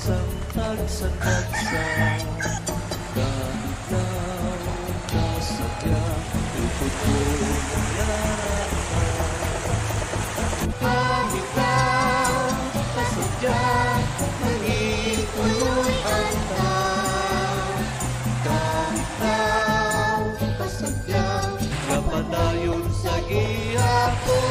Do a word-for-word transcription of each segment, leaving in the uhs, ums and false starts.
Sang tagsa-tagsa, kahitlaw, kasadya, ikot ko ang larangan. Kahitlaw, kasadya, mangin puloy ang taw. Kahitlaw, kasadya, napadayon sa gihapon.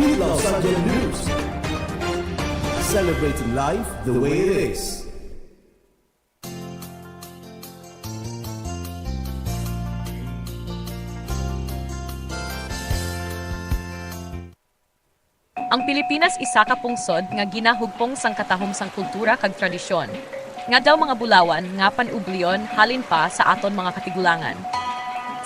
Hidlaw Sadya News. Celebrating life the way it is. Ang Pilipinas isa ka pungsod nga ginahugpong sang katahom sang kultura kag tradisyon, nga daw mga bulawan nga panublion halin pa sa aton mga katigulangan.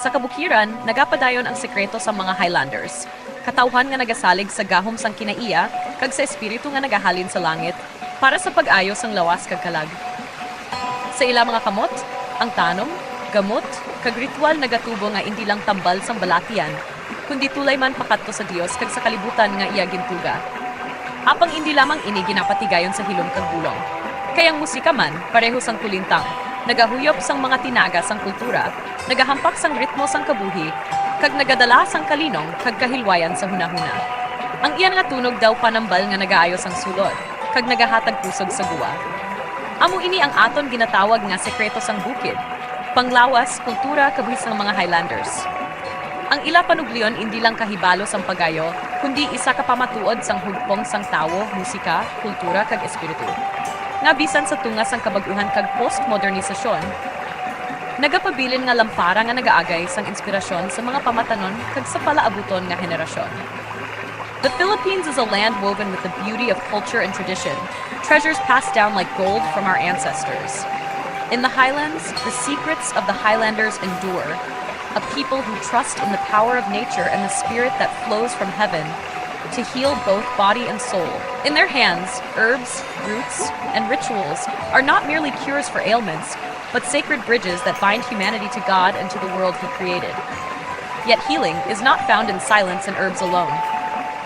Sa kabukiran, nagapadayon ang sekreto sa mga Highlanders, katawhan nga nagasalig sa gahom sang kinaiya kag sa espiritu nga nagahalin sa langit para sa pag-ayo sang lawas kag kalag. Sa ila mga kamot, ang tanom, gamot, kag ritual nagatubo nga indi lang tambal sang balatian, kundi tulay man pakadto sa Dios kag sa kalibutan nga iya gintuga. Apang indi lamang ini ginapatigayon sa hilom kag bulong. Kay ang musika man, pareho sang kulintang, nagahuyop sang mga tinaga sang kultura, nagahampak sang ritmo sang kabuhi, kag nagadala sang kalinong kag kahilwayan sa hunahuna. Ang iya nga tunog daw panambal nga nagaayo sang sulod, kag nagahatag kusog sa gwa. Amo ini ang aton ginatawag nga sekreto sang bukid, panglawas, kultura, kabuhi sang mga Highlanders. Ang ila panublion indi lang kahibalo sang pag-ayo, kundi isa ka pamatuod sang hugpong sang tawo, musika, kultura, kag espiritu, nga bisan sa tunga sang kabag-uhan kag postmodernisasyon, nagapabilin nga lampara nga nagaagay sang inspirasyon sa mga pamatanon kag sa palaabuton nga henerasyon. The Philippines is a land woven with the beauty of culture and tradition, treasures passed down like gold from our ancestors. In the highlands, the secrets of the Highlanders endure, a people who trust in the power of nature and the spirit that flows from heaven to heal both body and soul. In their hands, herbs, roots, and rituals are not merely cures for ailments, but sacred bridges that bind humanity to God and to the world He created. Yet healing is not found in silence and herbs alone.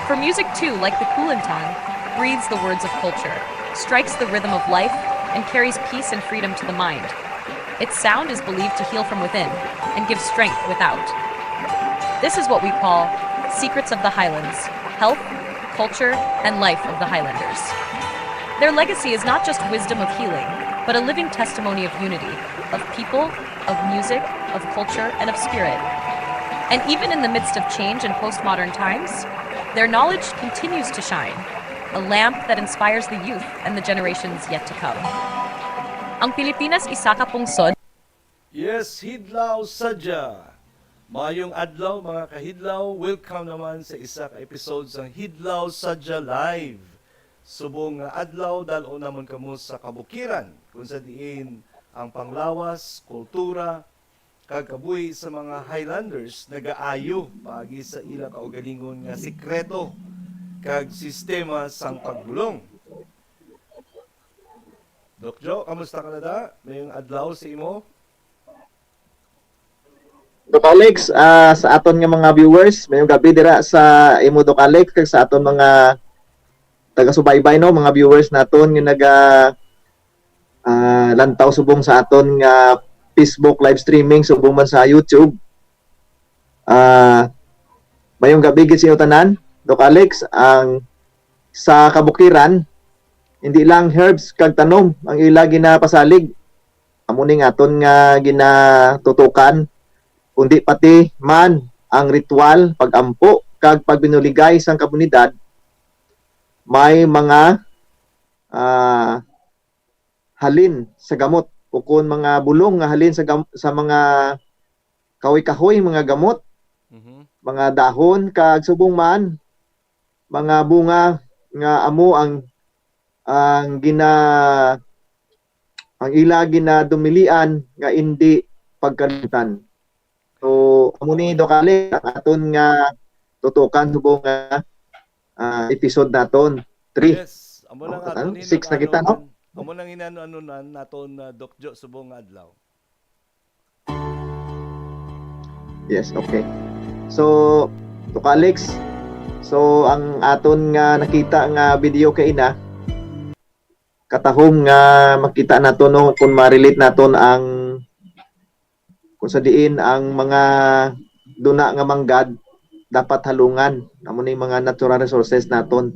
For music too, like the kulintang, breathes the words of culture, strikes the rhythm of life, and carries peace and freedom to the mind. Its sound is believed to heal from within and give strength without. This is what we call Secrets of the Highlands, health, culture, and life of the Highlanders. Their legacy is not just wisdom of healing, but a living testimony of unity, of people, of music, of culture, and of spirit. And even in the midst of change and postmodern times, their knowledge continues to shine, a lamp that inspires the youth and the generations yet to come. Ang Pilipinas isa ka pungsod. Yes, Hidlaw Sadya. Mayong adlaw, mga kahidlaw. Welcome naman sa isa ka episode sang Hidlaw Sadya Live. Subong nga adlaw, dal-on namon kamo sa kabukiran, kung sa diin ang panglawas, kultura, kag kabuhi sa mga Highlanders nagaayo paagi sa ila kaugalingon nga sikreto kag sistema sang pagbulong. Doc Jo, kamusta ka na da? Mayong adlaw sa imo. Doc Alex, ah, sa aton nga mga viewers, mayong gabi dira sa imo, Doc Alex, kag sa aton mga taga-subaybay, no, mga viewers naton nga naga, ah, lantaw subong sa aton nga Facebook live streaming, subong man sa YouTube. Ah, mayong gabi gid sa inyo tanan, Doc Alex. Ang sa kabukiran, hindi lang herbs kag tanom ang ila ginapasalig, amo ning aton nga ginatutukan, kundi pati man ang ritual, pag-ampo, kag pagbinuligay sang komunidad may mga, ah, halin sa gamot, ukon mga bulong nga halin sa gam-, sa mga kahoy-kahoy, mga gamot, Mhm. mga dahon, kag subong man, mga bunga nga amo ang, ang gina-, ang ila ginadumilian nga indi pagkalimtan. So, amo ni, Doc Alex, ang aton nga tutukan subong nga, ah, episode naton, three. Yes, amo lang. Oh, aton ano? Six na kita, no? Amo nang inano-ano na naton, ah, Doc Jo, subong nga adlaw. Yes, okay. So, Doc Alex, so ang aton nga nakita nga video kay ina, katahom nga makita naton, no, kung ma-relate naton ang, kung sa diin ang mga duna nga manggad dapat halungan, amo ni mga natural resources naton.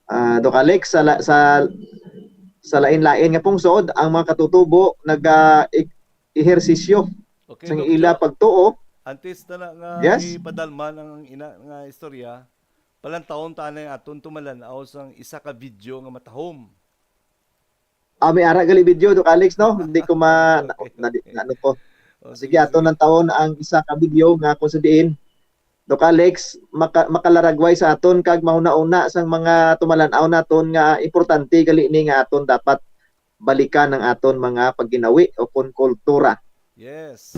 Ah, Doc Alex, sa la-, sa, sa lain-lain nga pungsod, ang mga katutubo naga-, e-, ehersisyo Okay, sang Doc ila Jo, pagtuo. Antes na na nga Yes. ipadalman ang ina nga istorya, palantawon ta anay aton tumalan-aw sang isa ka video nga matahom. Ah, may ara gali video, Doc Alex, no? Hindi ko ma-, na, na, na, ano ko. O, Sige, sige, aton sige. Ang taon ang isa ka video nga kung sa diin, Doc Alex, maka-, makalaragway sa aton kag mahuna-una sang mga tumalan-aw naton nga importante gali ni nga aton dapat balikan ang aton mga pagginawi o kon kultura. Yes.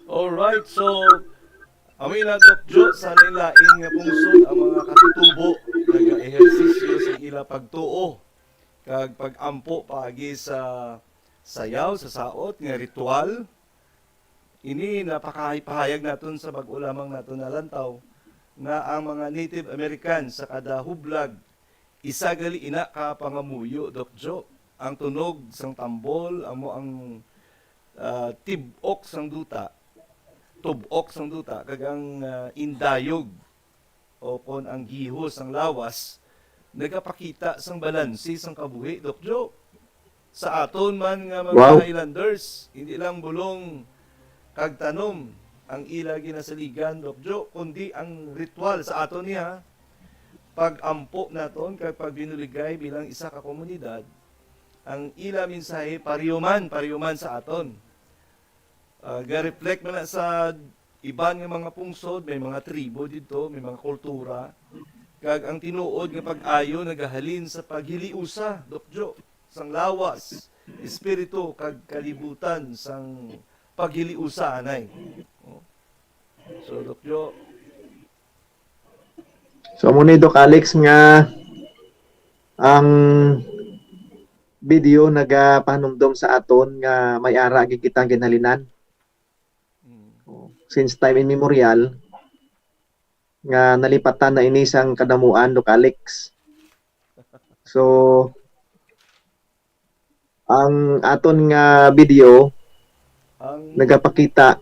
Alright, so, amo na, Doc Jo, sa lain-lain nga pungsod ang mga katutubo nagaehersisyo sa ila pagtuo kag pag-ampo paagi sa sayaw, sa saot nga ritual. Ini napakahipahayag naton sa bag-o lamang naton nalantaw nga ang mga Native Americans sa kada hublag, isa gali ina ka pangamuyo, Doc Jo, ang tunog sang tambol amo ang, ah, tib-ok sang duta, tub-ok sang duta, kag ang, ah, indayog o kon ang gihos sang lawas nagapakita sang balanse sang kabuhi, Doc Jo. Sa aton man nga mga Wow. Highlanders, hindi lang bulong kag tanom ang ila ginasaligan, Doc Jo, kundi ang ritual sa aton niya, pag-ampo naton kag pagbinuligay bilang isa ka komunidad, ang ila mensahe, pareho man, pareho man sa aton. Ah, ga-reflect man na sa iban nga mga pungsod, may mga tribo didto, may mga kultura. Kag ang tinuod nga pag-ayo nagahalin sa paghiliusa, Doc Jo, sang lawas, espiritu, kag kalibutan sang paghiliusa anay. Oh. So, Doc Jo. So, amo ni, Doc Alex, nga ang video nagapahanumdom sa aton nga may ara gid kita ginhalinan. Mm. Oh, since time immemorial, nga nalipatan na ini sang kadamuan, Doc Alex. So, ang aton nga video Ang nagapakita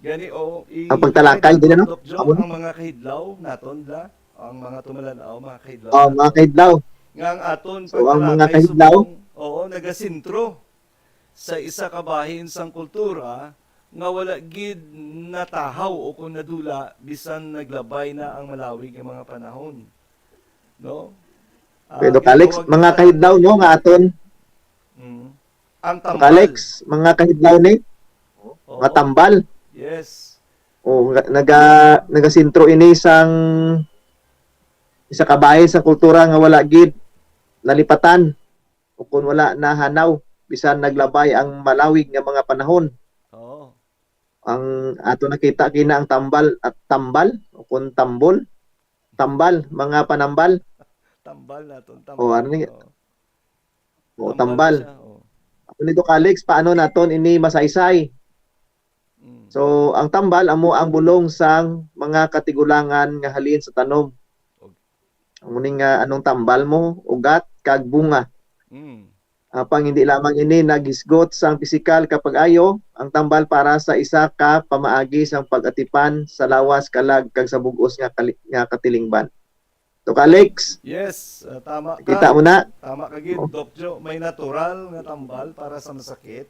gani, o, i-, ang pagtalakay, i-, di na, no? Doc Jo, amo na, ang mga kahidlaw naton, la, ang mga tumalan-aw, mga kahidlaw Oh, naton, mga kahidlaw. Nga ang aton So, ang mga pagtalakay kahidlaw? Subong, oo, nagasentro sa isa ka bahin sang kultura nga wala gid natahaw o kung nadula bisan naglabay na ang malawig nga mga panahon. No? Ah, Pero, Doc Alex, ginatawag mga na kahidlaw, no, nga aton. Mm. Ang Doc tambal. Alex, mga kahidlaw ni. Oo. Mga tambal. Yes. O, nga-, naga-, nagasentro ini sang isa ka bahin sa kultura nga wala gid nalipatan o kun wala nahanaw bisan naglabay ang malawig nga mga panahon. Oo. Ang ato nakita kina ang tambal at tambal o kun tambol. Tambal, mga panambal. Tambal naton, O, tambal. Ano ni? Oo. O, tambal tambal. Siya, o. Ako ni, Doc Alex, paano naton ini masaysay? Mm. So, ang tambal amo ang bulong sang mga katigulangan nga halin sa tanom. Og- Amo ni nga anong tambal mo, ugat, kag bunga. Mm. Apang hindi lamang ini naghisgot sang pisikal ka pag-ayo, ang tambal para sa isa ka pamaagi sang pag-atipan sa lawas, kalag, kag sa bug-os nga kali-, nga katilingban. Doc Alex? Yes, ah, tama ka. Kita mo na? Tama ka gid, Oh. Doc Jo. May natural nga tambal para sa masakit,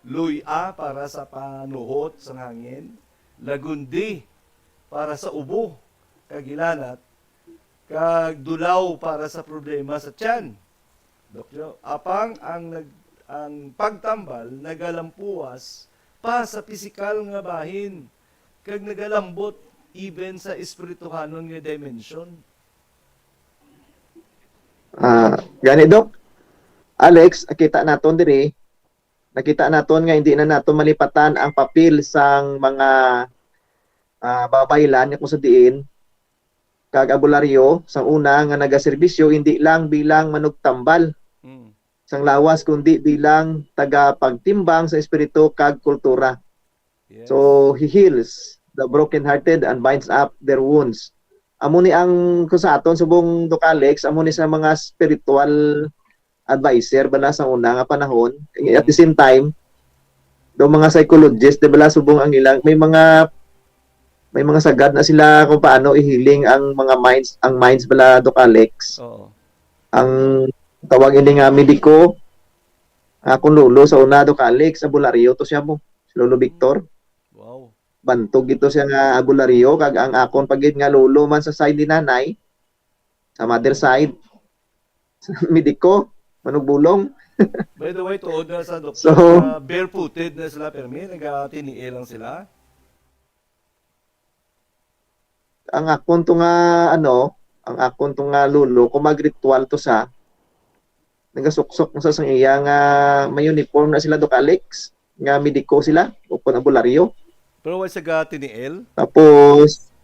luy-a para sa panuhot sang hangin, lagundi para sa ubo kag hilanat, kag dulaw para sa problema sa tiyan. Doc Jo, apang ang nag-, ang pagtambal nagalampuas pa sa pisikal nga bahin kag nagalambot even sa espirituhanon nga dimension. Ah, gani, Doc. Alex, nakita naton diri, nakita naton nga hindi na naton malipatan ang papel sang mga, ah, babaylan nga kung sa diin kag albularyo sang una nga nagaserbisyo hindi lang bilang manugtambal Mm. sang lawas, kundi bilang tagapagtimbang sa espiritu kag kultura. Yes. So, he heals the brokenhearted and binds up their wounds. Amo ni ang, kung sa aton, subong, Doc Alex, amo ni sa mga spiritual adviser bala sa una nga panahon. At the Mm. same time, do mga psychologist, di bala, subong ang ilang, may mga, may mga sagad na sila kung paano i-healing ang mga minds, ang minds bala, Doc Alex. Oo. Ang tawag ini nga mediko, akon lolo sa una, Doc Alex, albularyo to siya mo, si Lolo Victor. Wow. Bantog ito siya nga albularyo, kag ang akon pa gid nga lolo man sa side ni nanay, sa mother side, mediko, manugbulong. By the way, tuod na sa doktor, So, ah, barefooted na sila, permi, nagatiniil lang sila. Ang akon to nga, ano, ang akon to nga lolo, kung mag-ritual to sa, nagasuksok na sa sang iya nga may uniform na sila, Doc Alex, nga mediko sila, o kung albularyo. Pero wala sa gatiniil? Tapos,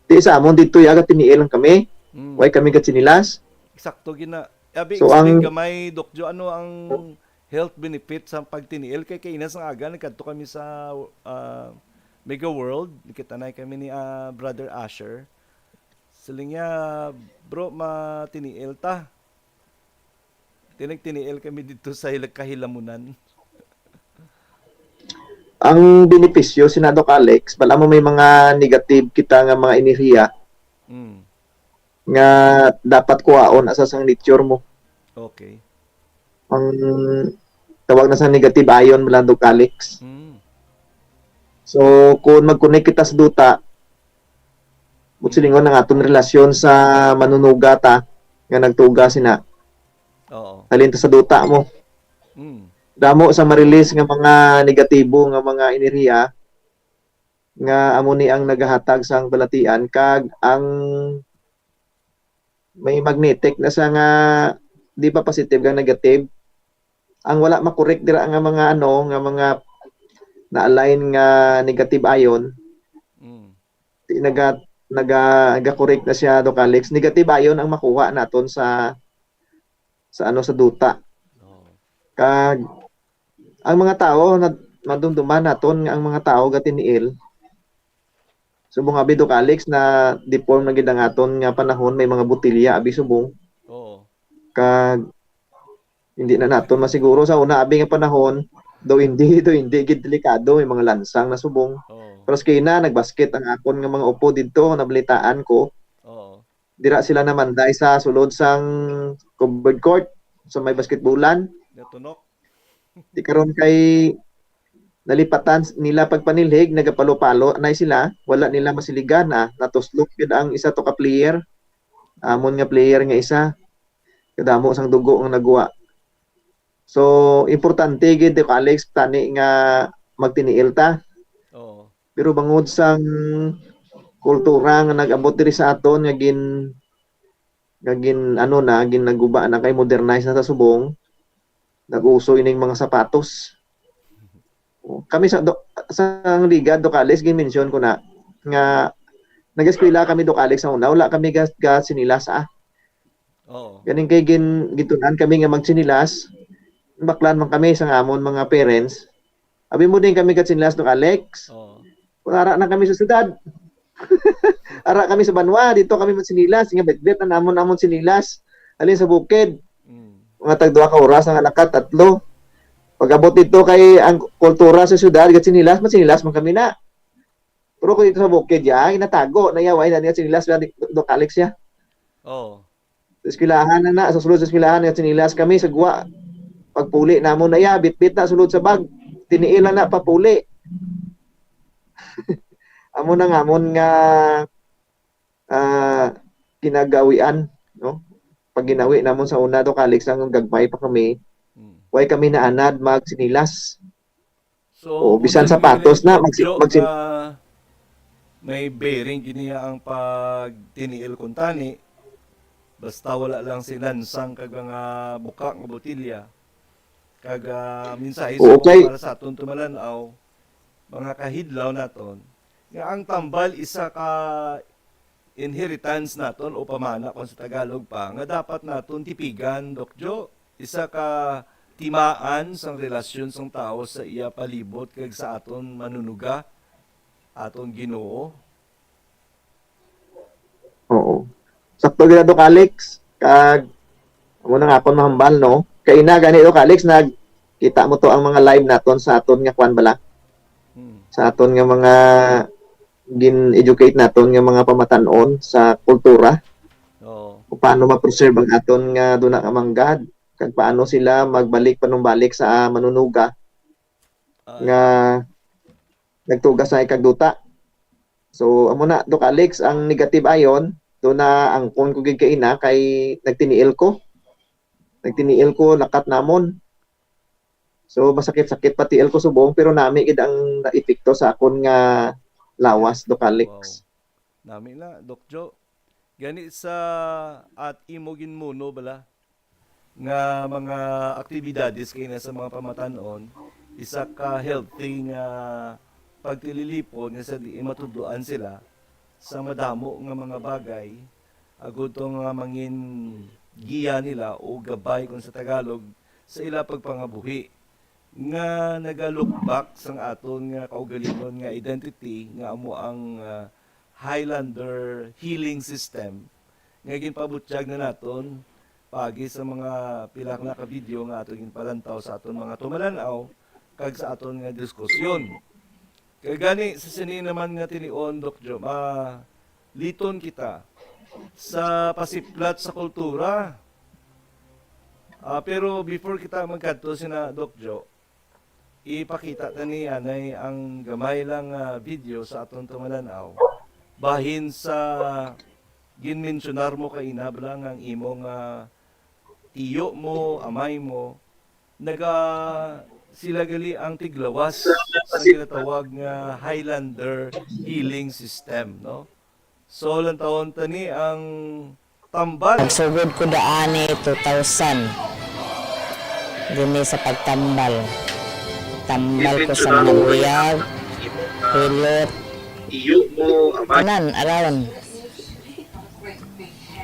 di sa amon dito, yaga tiniil lang kami. Mm. Why kami gatsinilas? Eksakto, gina-, abi, So, explain ang gamay, Doc Jo, ano ang health benefit sa pagtiniil? Kay kaina sang aga, nagkadto kami sa, ah, Mega World. Nakita na kami ni, ah, Brother Asher. Siling niya, "Bro, matiniil ta." Tinagtiniil kami dito sa hila-, kahilamunan. Ang benepisyo, sina Doc Alex, bala mo may mga negative kita nga mga enerhiya Mm. nga dapat kuhaon asa sang nature mo. Okay. Ang tawag na sa negative ion, bala, Doc Alex. Mm. So, kung mag-connect kita sa duta, but silingon ang aton relasyon sa manunuga ta nga nagtuga sina. Oo. Halin to sa duta mo. Mm. Damo sa ma-release nga mga negatibo nga mga enerhiya nga amo ni ang nagahatag sang balatian, kag ang may magnetic na siya nga di ba positive kag negative. Ang wala makorek dira nga mga ano, nga mga na-align nga negative ion, Mm. di naga-, naga-, nagakorek na siya, Doc Alex. Negative ion ang makuha naton sa, sa ano, sa duta. Oo. Kag ang mga tawo na madumduman naton nga ang mga tawo gatiniil. Subong abi, Doc Alex, na deform na gid ang aton nga panahon, may mga botilya abi subong. Oo. Kag hindi na naton masiguro sa una abi nga panahon, daw hindi, daw hindi gid delikado, may mga lansang na subong. Oo. Pero sa kina, nagbasket ang akon nga mga upo didto, nabalitaan ko. Oo. Dira sila namanday sa sulod sang covered court, sa may basketballan. Natunok. Di karon kay nalipatan s-, nila pagpanilhig, nagapalo-palo na sila, wala nila masiligan na, natuslok gid ang isa to ka player. Amon nga player nga isa, kadamo sang dugo nga nagwa. So, importante gid, Doc Alex, tani nga magtiniil ta. Oo. Pero bangod sang kultura nga nag-abot diri sa aton nga gin-, nga gin-, ano na, ginaguba na kay modernize na sa subong, nag-uso ining mga sapatos. O, kami sa do-, sa liga, Doc Alex, gin-mention ko na nga nag-eskwela kami, Doc Alex, sa una, wala kami ga-, ga-sinilas, ah. Oo. Ganing kay gin-, gintun-an kami nga magsinilas, baklan man kami sa amon mga parents. Abi mo din kami gat sinilas, Doc Alex. Oo. Kung ara na kami sa syudad. Ara kami sa banwa, dito kami magsinilas. Nga bitbit na namon, namon sinilas. Alin sa bukid. Mm. Mga tag duha ka oras ang lakat, tatlo. Pag-abot dito kay ang kultura sa syudad, gat sinilas, magsinilas man kami na. Pero kung dito sa bukid, ya, ginatago na ya, wala na niya sinilas, wala ni Doc Alex ya. Oo. Sa eskwelahan na na, sa sulod sa eskwelahan, nga sinilas kami sa gwa. Pagpuli namon na ya, bitbit na sulod sa bag. Tiniil na na, papuli. Amo na nga, amon nga, ah, kinagawian, no? Pag ginawi namon sa una, Doc Alex, ang gagmay pa kami, Mm. way kami naanad magsinilas. So, Oo, bisan kung sapatos na, dili, magsi-, Doc, magsin- ah, may bearing gid niya ang pagtiniil kuntani, basta wala lang sinansang kag mga buka nga botilya. Kag, ah, mensahe Oo, sa kay para sa aton tumalan-aw, mga kahidlaw naton, nga ang tambal isa ka inheritance naton o pamana kon sa Tagalog pa, nga dapat naton tipigan, Doc Jo. Isa ka timaan sang relasyon sang tawo sa iya palibot kag sa aton Manunuga, aton Ginoo. Oo. Sakto gid, Doc Alex. Kag, amo na nga akon mahambal, no? Kaina gani, Doc Alex, nagkita mo to ang mga live naton sa aton nga kwan bala. Hmm. Sa aton nga mga gin-educate naton nga mga pamatan-on sa kultura. Oo. Kung paano ma-preserve ang aton nga duna nga manggad, kag paano sila magbalik panumbalik sa, ah, Manunuga Ah. nga nagtugas sa ikagduta. So, amo na, Doc Alex, ang negative ion, do na angkon ko gid kaina kay nagtiniil ko. Nagtiniil ko, lakat namon. So, masakit-sakit pa tiil ko subong, pero nami gid ang naepekto sa akon nga lawas, Doc Alex. Wow. Nami na, Doc Jo. Gani sa at imo ginmuno bala nga mga aktibidades kay na sa mga pamatan-on, isa ka healthy nga pagtililipon nga sa diin matudloan sila sa madamo nga mga bagay, agud to nga mangin giya nila o gabay kung sa Tagalog, sa ila pagpangabuhi nga naga-look back sang aton nga kaugalingon nga identity nga amo ang, ah, Highlander healing system nga ginpabutyag na naton paagi sa mga pila na ka video nga aton ginpalantaw sa aton mga tumalan-aw kag sa aton nga diskusyon. Kay gani, sa sini naman nga tinion, Doc Jo, maliton kita sa pasiplat sa kultura. Ah, pero before kita magkadto sina Doc Jo, ipakita ta ni anay ang gamay lang nga video sa aton tumalan-aw. Bahin sa ginmensyonar mo kaina bala nga ang imong, ah, iyo mo, amay mo, naga-, sila gali ang tiglawas sa ginatawag nga Highlander healing system, no? So, lantawon ta ni ang tambal. Nagsugod ko daan ni two thousand. Dini sa pagtambal. Tambal ko sa mga buyag, hilot, tanan, around.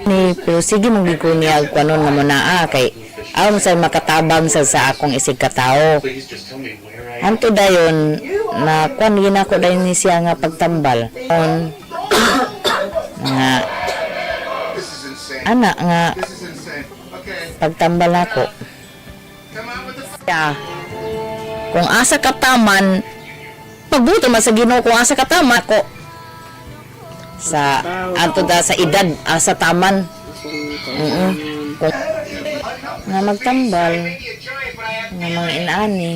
Ni, pero sige mong gikunyag kuanon nga mo naa, kay aron sa makatabang sa, sa akong isigkatawo. Hantod dayon, na kuan gid nako dayon ni siya nga pagtambal. On, nga, ana nga, pagtambal nako. Siya, kung asa ka taman, pagbuto man sa Ginoo kung asa ka taman ko. Sa, ato da sa edad, asa taman. Mm. Kung, nga magtambal, nga mga inani.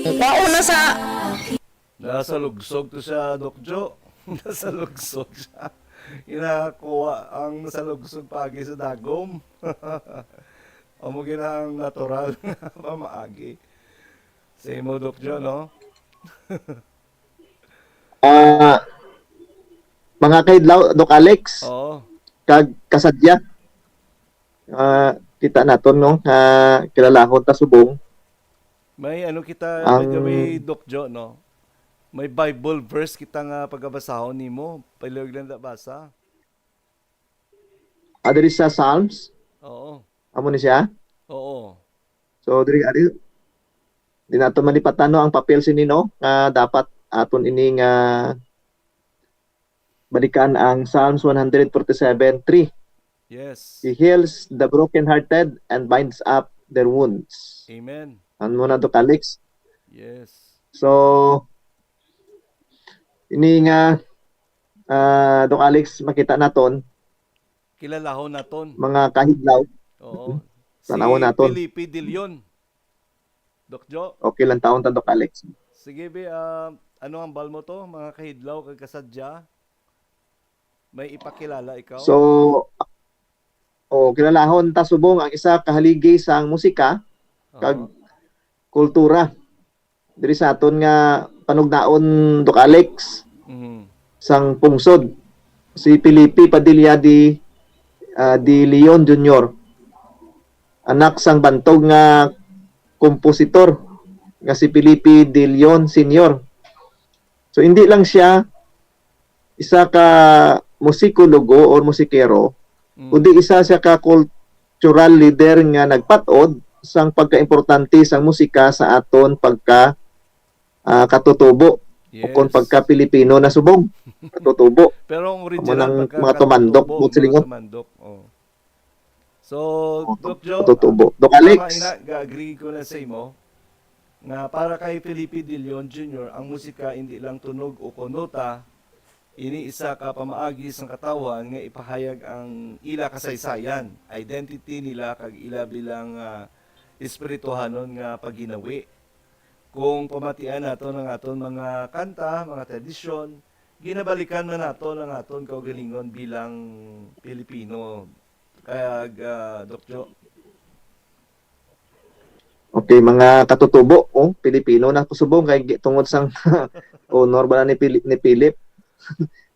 Ang kwaon na sa Nasalugsog to siya, Doc Jo. Nasalugsog siya. Ginakuha ang nasalugsog paagi sa dagom. Amo gina ang natural nga pamaagi. Sa imo, Doc Jo, no? Ah, mga kahidlaw, Doc Alex, Oo. kag kasadya. Ah, kita naton, no, nga kilalahon ta subong. May ano kita, by the way, Ang Doc Jo, no? May Bible verse kita nga pagabasahon nimo. Palihog lang ta basa. Ah, diri sa Psalms? Oo. Amo ni siya? Oo. So, diri, ari, di nato malipatan, no, ang papel sini, no, nga dapat aton ini nga balikan ang Psalms one hundred forty-seven three. Yes. He heals the brokenhearted and binds up their wounds. Amen. Ano mo na, Doc Alex? Yes. So, ini nga, ah, Doc Alex, makita naton, Kilalahon naton. Mga kahidlaw. Oo. Tanawon Si naton. Felipe De Leon. Doc Jo? Okay lang taon ta, Doc Alex. Sige, be, ah, ano ang bal mo to, mga kahidlaw kag kasadya? May ipakilala ikaw? So, oh, kilalahon ta subong ang isa ka haligi sang musika kag Oo. kultura diri sa aton nga panugnaon, Doc Alex, Mhm. sang pungsod, si Felipe Padilla de, ah, de Leon Junior, anak sang bantog nga kompositor nga si Felipe de Leon Senior. So, hindi lang siya isa ka musikologo or musikero, Mm. kundi isa siya ka cultural leader nga nagpat-od sang pagkaimportante sang musika sa aton pagka, ah, katutubo o kon Yes. pagka Pilipino na subong. Katutubo. Pero ang Amo original nang pagka mga tumandok, katutubo, mga silingon. tumandok, oh. So, Oo, Doc Jo, katutubo. Doc tama Alex. ina, ga-agree ko na sa imo nga para kay Felipe De Leon Junior, ang musika hindi lang tunog o kon nota, ini isa ka pamaagi sang katawhan nga ipahayag ang ila kasaysayan, identity nila kag ila bilang, ah, espirituhanon nga pagginawi. Kung pamatian naton ang aton mga kanta, mga tradisyon, ginabalikan man naton ang aton kaugalingon bilang Pilipino. Kag, ah, Doc Jo? Okay, mga katutubo, oh, Pilipino na ko subong kay gi-, tungod sang honor bala ni Pili-, ni Philip.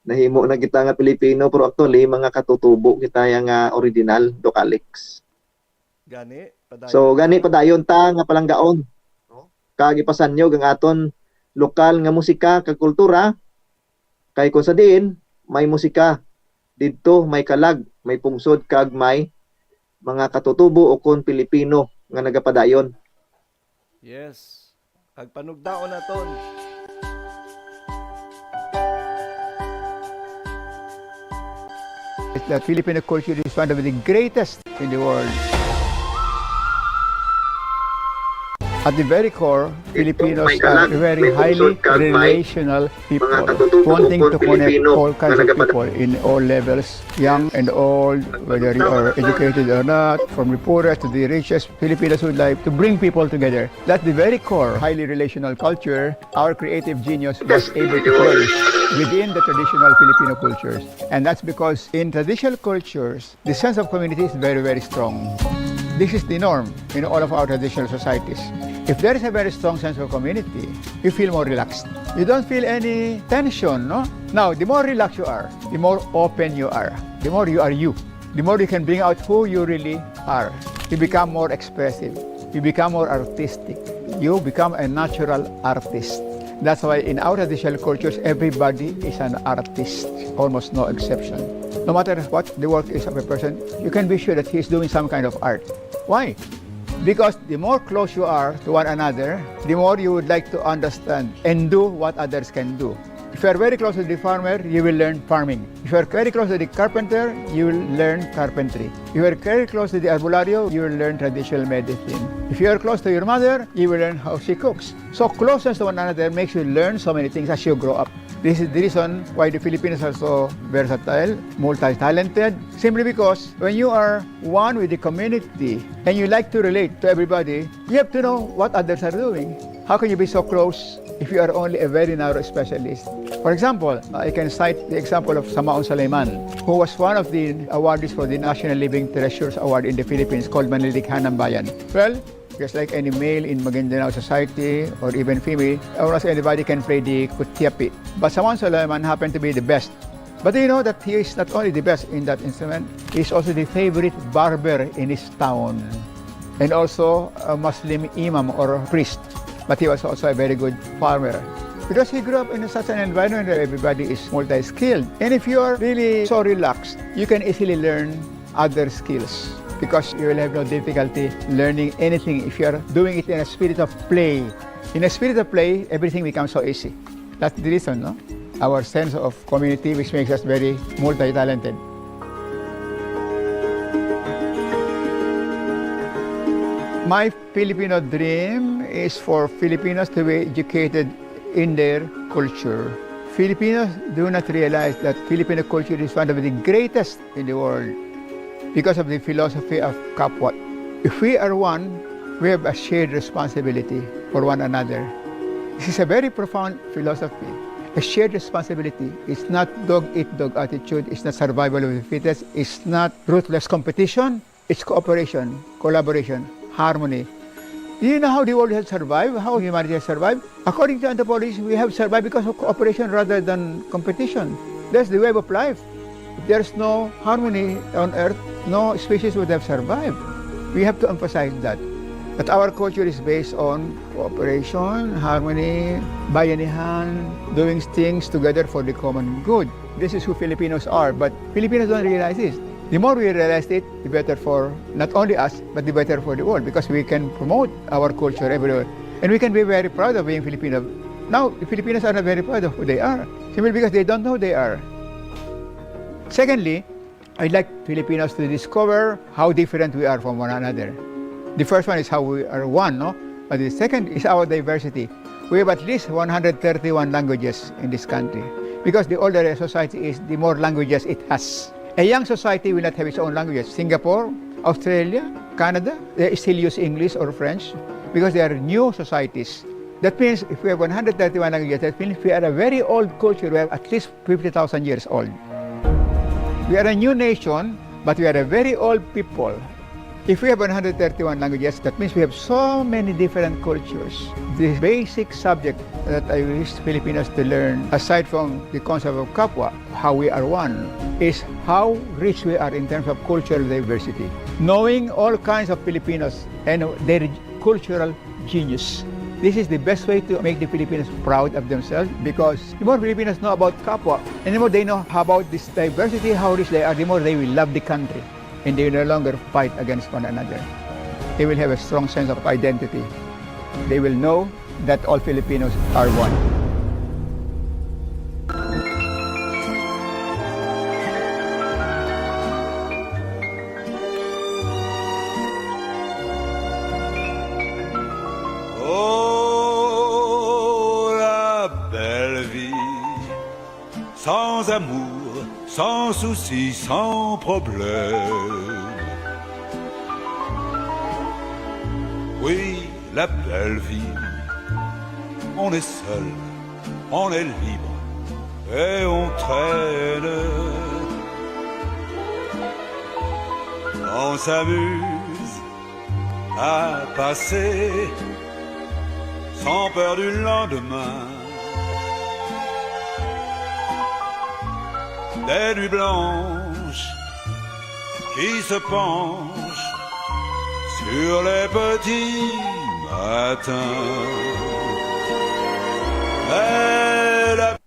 Nahimo na kita nga Pilipino, pero actually, mga katutubo kita yang, ah, original, Doc Alex. Gani, padayon So, gani ta. padayon ta nga palanggaon, no? Kag ipasanyog ang aton lokal nga musika kag kultura, kay kung sa diin may musika, didto may kalag, may pungsod, kag may mga katutubo o kon Pilipino nga nagapadayon. Yes. Kag panugdaon naton. The Filipino culture is one of the greatest in the world. At the very core, Filipinos are very highly relational people, wanting to connect all kinds of people in all levels, young and old, whether you are educated or not, from the poorest to the richest. Filipinos would like to bring people together. That's the very core, highly relational culture our creative genius was able to flourish within the traditional Filipino cultures. And that's because in traditional cultures, the sense of community is very, very strong. This is the norm in all of our traditional societies. If there is a very strong sense of community, you feel more relaxed. You don't feel any tension, no? Now, the more relaxed you are, the more open you are, the more you are you, the more you can bring out who you really are. You become more expressive. You become more artistic. You become a natural artist. That's why in our traditional cultures, everybody is an artist, almost no exception. No matter what the work is of a person, you can be sure that he is doing some kind of art. Why? Because the more close you are to one another, the more you would like to understand and do what others can do. If you are very close to the farmer, you will learn farming. If you are very close to the carpenter, you will learn carpentry. If you are very close to the albularyo, you will learn traditional medicine. If you are close to your mother, you will learn how she cooks. So closeness to one another makes you learn so many things as you grow up. This is the reason why the Filipinos are so versatile, multi-talented, simply because when you are one with the community and you like to relate to everybody, you have to know what others are doing. How can you be so close if you are only a very narrow specialist? For example, I can cite the example of Samaon Sulaiman, who was one of the awardees for the National Living Treasures Award in the Philippines, called Manlilikha ng Bayan. Well, just like any male in Maguindanao society or even female, almost anybody can play the kutyapi. But Samaon Sulaiman happened to be the best. But do you know that he is not only the best in that instrument, he is also the favorite barber in his town, and also a Muslim imam or a priest. But he was also a very good farmer. Because he grew up in such an environment where everybody is multi-skilled. And if you are really so relaxed, you can easily learn other skills, because you will have no difficulty learning anything if you are doing it in a spirit of play. In a spirit of play, everything becomes so easy. That's the reason, no? Our sense of community, which makes us very multi-talented. My Filipino dream is for Filipinos to be educated in their culture. Filipinos do not realize that Filipino culture is one of the greatest in the world because of the philosophy of kapwa. If we are one, we have a shared responsibility for one another. This is a very profound philosophy. A shared responsibility. It's not dog eat dog attitude. It's not survival of the fittest. It's not ruthless competition. It's cooperation, collaboration, harmony. Do you know how the world has survived? How humanity has survived? According to anthropologists, we have survived because of cooperation rather than competition. That's the web of life. If there's no harmony on earth, no species would have survived. We have to emphasize that. That our culture is based on cooperation, harmony, bayanihan, doing things together for the common good. This is who Filipinos are, but Filipinos don't realize this. The more we realize it, the better for not only us, but the better for the world, because we can promote our culture everywhere. And we can be very proud of being Filipino. Now, the Filipinos are not very proud of who they are, simply because they don't know who they are. Secondly, I'd like Filipinos to discover how different we are from one another. The first one is how we are one, no? But the second is our diversity. We have at least one hundred thirty-one languages in this country, because the older a society is, the more languages it has. A young society will not have its own languages. Singapore, Australia, Canada, they still use English or French because they are new societies. That means if we have one hundred thirty-one languages, that means we are a very old culture. We are at least fifty thousand years old. We are a new nation, but we are a very old people. If we have one hundred thirty-one languages, that means we have so many different cultures. The basic subject that I wish Filipinos to learn, aside from the concept of kapwa, how we are one, is how rich we are in terms of cultural diversity. Knowing all kinds of Filipinos and their cultural genius. This is the best way to make the Filipinos proud of themselves, because the more Filipinos know about kapwa, and the more they know about this diversity, how rich they are, the more they will love the country. And they will no longer fight against one another. They will have a strong sense of identity. They will know that all Filipinos are one. amour, sans souci, sans problème. Oui, la belle vie, on est seul, on est libre et on traîne. On s'amuse à passer sans peur du lendemain. Des nuits blanches qui se penchent sur les petits matins. Et la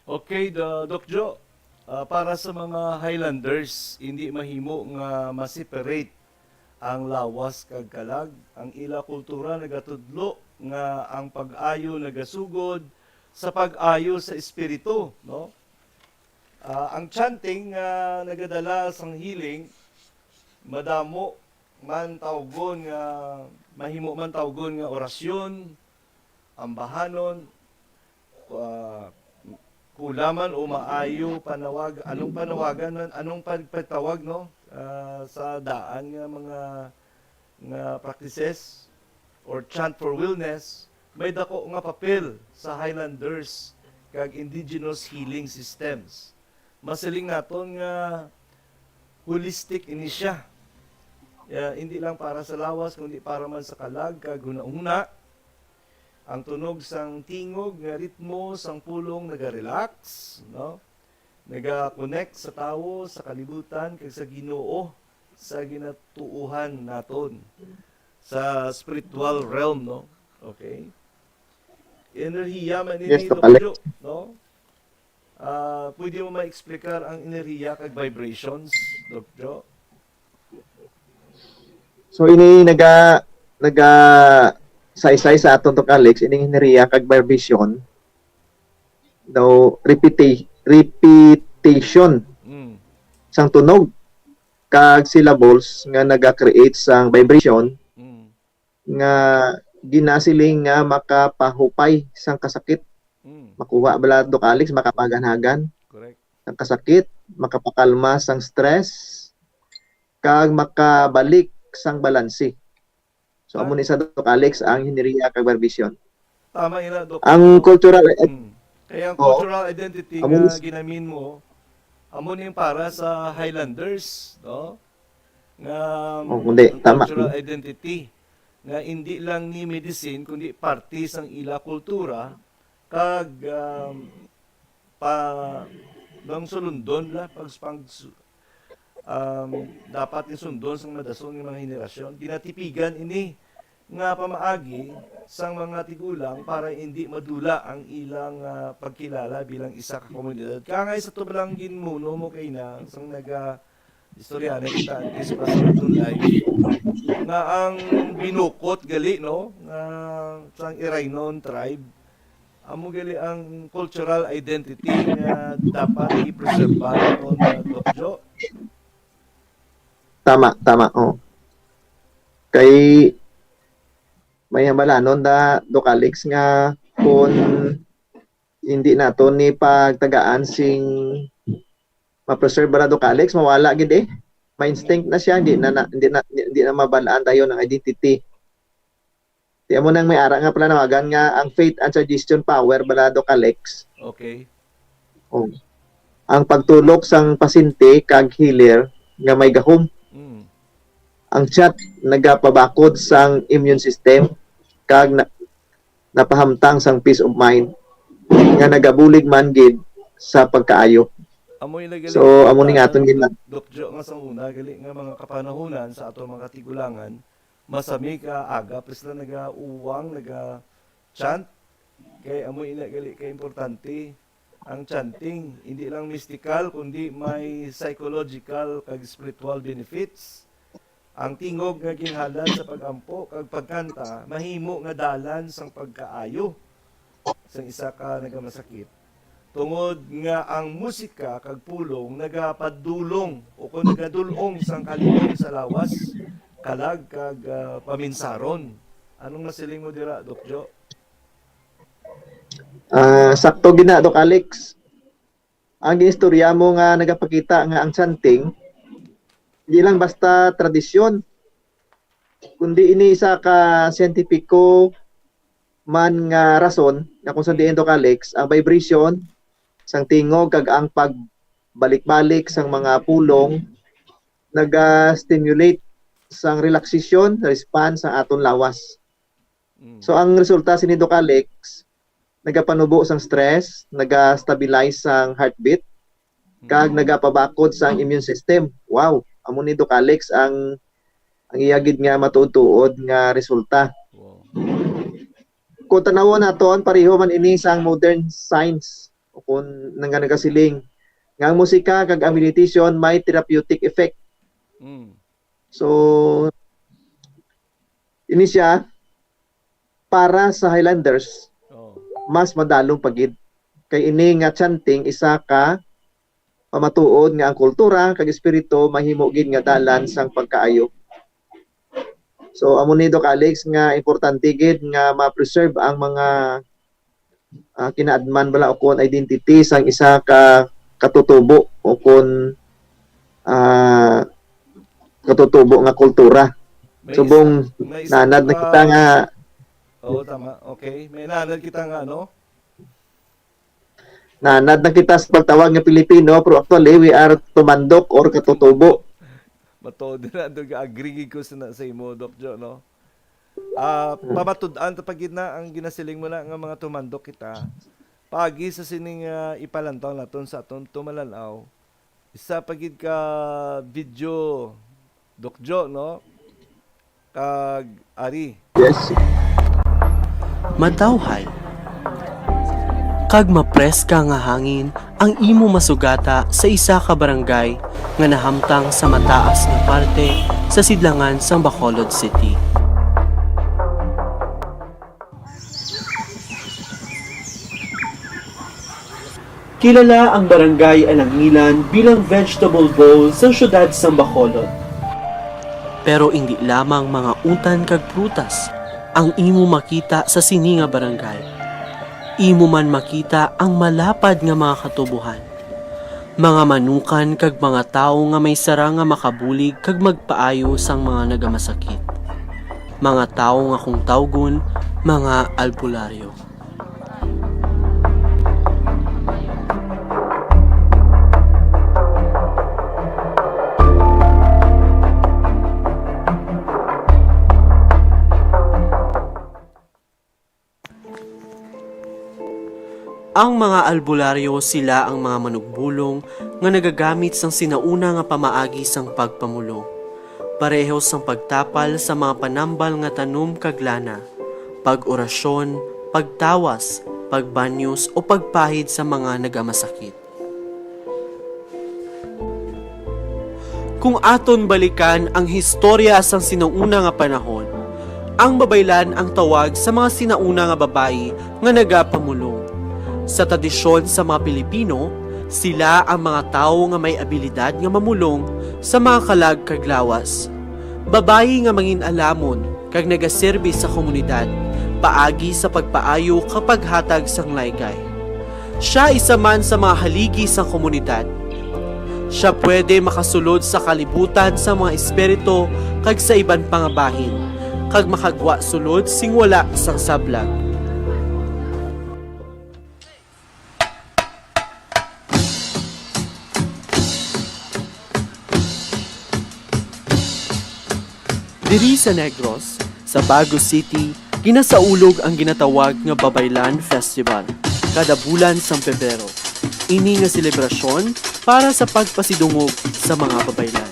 Okay, Do-, Doc Jo, ah, para sa mga Highlanders, hindi mahimo nga ma-separate ang lawas kag kalag. Ang ila kultura nagatudlo nga ang pag-ayo nagasugod sa pag-ayo sa espiritu, no? Ah, ang chanting nga nagadala sang healing, madamo man tawgon nga, mahimo man tawgon nga orasyon, ambahanon, ah, kulaman o maayo panawag, anong panawagan man, anong pag-, pagtawag, no? Ah, sa daan nga mga, nga practices or chant for wellness, may dako nga papel sa Highlanders kag indigenous healing systems. Masiling naton nga holistic ini siya. Ya, hindi lang para sa lawas, kundi para man sa kalag kag hunahuna. Ang tunog sang tingog nga ritmo sang pulong naga-relax, no? Naga-connect sa tawo, sa kalibutan, kag sa Ginoo, sa ginatuohan naton sa spiritual realm, no? Okay? Enerhiya man Yes, ini, Doc Alex. Jo, no? Ah, pwede mo ma-explicar ang enerhiya kag vibrations, Doc Jo? So, ini naga-, naga-saysay sa aton, Doc Alex, ining enerhiya kag vibration, daw repeti-, repetition Mm. sang tunog kag syllables nga naga-create sang vibration Mm. nga ginasiling nga makapahupay sang kasakit. Mm. Makuha bala, Doc Alex, makapaganhagan Correct. sang kasakit, makapakalma sang stress, kag makabalik sang balanse. So, amo Ah. ni sa, Doc Alex, ang enerhiya kag vibration. Tama ina, Doc. Ang cultural ed-, Mm. Kaya ang Oo. cultural identity Amo nga ni s- ginamin mo, amo ni yung para sa Highlanders, no? Nga Oh, kundi, ang tama. cultural identity nga hindi lang ni medicine, kundi parte sang ila kultura, kag, um, pa, nang sulundon la, pag, pag, um, dapat isundon sang madason nga mga henerasyon. Ginatipigan ini nga pamaagi sang mga tigulang para hindi madula ang ilang, ah, pagkilala bilang isa ka komunidad. Kangay sa tublang ginmuno mo kay na sang naga istorya na kita antes pa sa atong live nga ang binukot gali, no, nga sang Iraynon tribe Amo gali ang cultural identity nga dapat i-preserve naton, uh, Doc Jo. Tama, tama. Oh. Kay may hambalanon da, Doc Alex, nga kung hindi naton ni pagtagaan sing ma-preserve ba na, Doc Alex, mawala gid eh. Ma-instinct na siya, hindi na, na hindi na hindi na mabalaan dayon ang identity. Di amo nang may ara nga panawagan nga ang faith and suggestion power bala, Doc Alex. Okay. Oh. Ang pagtulok sang pasyente kag healer nga may gahom. Mm. Ang chant nagapabakod sang immune system kag na, napahamtang sang peace of mind nga nagabulig man gid sa pagkaayo. Amo ina gali So, ang amo ni nga pagdanan, atong gina- Doc Jo, nga sa una gali nga mga kapanahunan sa ato mga katigulangan, masami ka aga pa sila nagauwang, naga-chant. Kay amo ina gali ka importante ang chanting, hindi lang mystical kundi may psychological kag spiritual benefits. Ang tingog nga ginhalad sa pag-ampo kag pagkanta mahimo nga dalan sang pagkaayo sang isa ka nagamasakit, tungod nga ang musika kag pulong nagapadulong o kon nagadul-ong sang kalinong sa lawas, kalag kag, ah, paminsaron. Anong masiling mo dira, Doc Jo? Ah, sakto gid na, Doc Alex. Ang ginistorya mo nga nagapakita nga ang chanting di lang basta tradisyon, kundi ini isa ka siyentipiko man nga rason nga kung sa diin, Doc Alex, ang vibration sang tingog kag ang pagbalik-balik sang mga pulong naga-stimulate sang relaxation response sa aton lawas. Mm. So ang resulta sini, Doc Alex, nagapanubo sang stress, naga-stabilize sang heartbeat, kag nagapabakod sang immune system. Wow, amo ni, Doc Alex, ang ang iya gid nga matuod-tuod nga resulta. Wow. Kung tanawon naton, pareho man ini sang modern science o kung nang nagasiling nga ang musika kag ang meditation may therapeutic effect. Mm. So ini siya para sa Highlanders, Oh. mas madalom pa gid. Kay ini nga chanting isa ka pamatuod nga ang kultura kag espiritu mahimo gid nga dalan sang pagkaayo. So amo ni, Doc Alex, nga importante gid nga ma-preserve ang mga, ah, kinaadman bala o kon identity sang isa ka katutubo o kon, ah, katutubo nga kultura. May Subong isa- may isa nanad na pa- kita nga Oo, tama. Okay. May nanad kita nga, no? nanad na kita sa pagtawag nga Pilipino, pero actually we are tumandok or katutubo. Matuod na, do agree gid ko sa, sa imo, Doc Jo, no? Ah, pamatud-an ta pa gid na ang ginasiling mo na nga mga tumandok kita. Paagi sa sining, ah, ipalantaw naton sa aton tumalan-aw, isa pa gid ka video, Doc Jo, no? Kag ari. Yes. Matawhay kag mapreska nga hangin ang imo masugata sa isa ka barangay nga nahamtang sa mataas nga parte sa sidlangan sang Bacolod City. Kilala ang Barangay Alangilan bilang vegetable bowl sa siyudad sang Bacolod. Pero indi lamang mga utan kag prutas ang imo makita sa sini nga barangay. Imo man makita ang malapad nga mga katubohan, mga manukan kag mga tawo nga may sara nga makabulig kag magpaayo sang mga nagamasakit. Mga tawo nga kung tawgon, mga albularyo. Ang mga albularyo sila ang mga manugbulong nga nagagamit sang sinauna nga pamaagi sang pagpamulo, pareho sang pagtapal sa mga panambal nga tanom kag lana, pag-orasyon, pagtawas, pagbanyos o pagpahid sa mga nagamasakit. Kung aton balikan ang historya sang sinauna nga panahon, Ang babaylan ang tawag sa mga sinauna nga babayi nga nagapamulong. Sa tradisyon sa mga Pilipino, sila ang mga tawo nga may abilidad nga mamulong sa mga kalag kag lawas. Babayi nga mangin-alamon kag nagaserbi sa komunidad paagi sa pagpaayo kag paghatag sang laygay. Sia isa man sa mga haligi sang komunidad. Sia pwede makasulod sa kalibutan sa mga espiritu kag sa iban pa nga bahin, kag makagwa sulod sing wala sang sablag. Diri sa Negros, sa Bago City, ginasaulog ang ginatawag nga Babaylan Festival kada bulan sang Pebrero. Ini nga selebrasyon para sa pagpasidungog sa mga babaylan.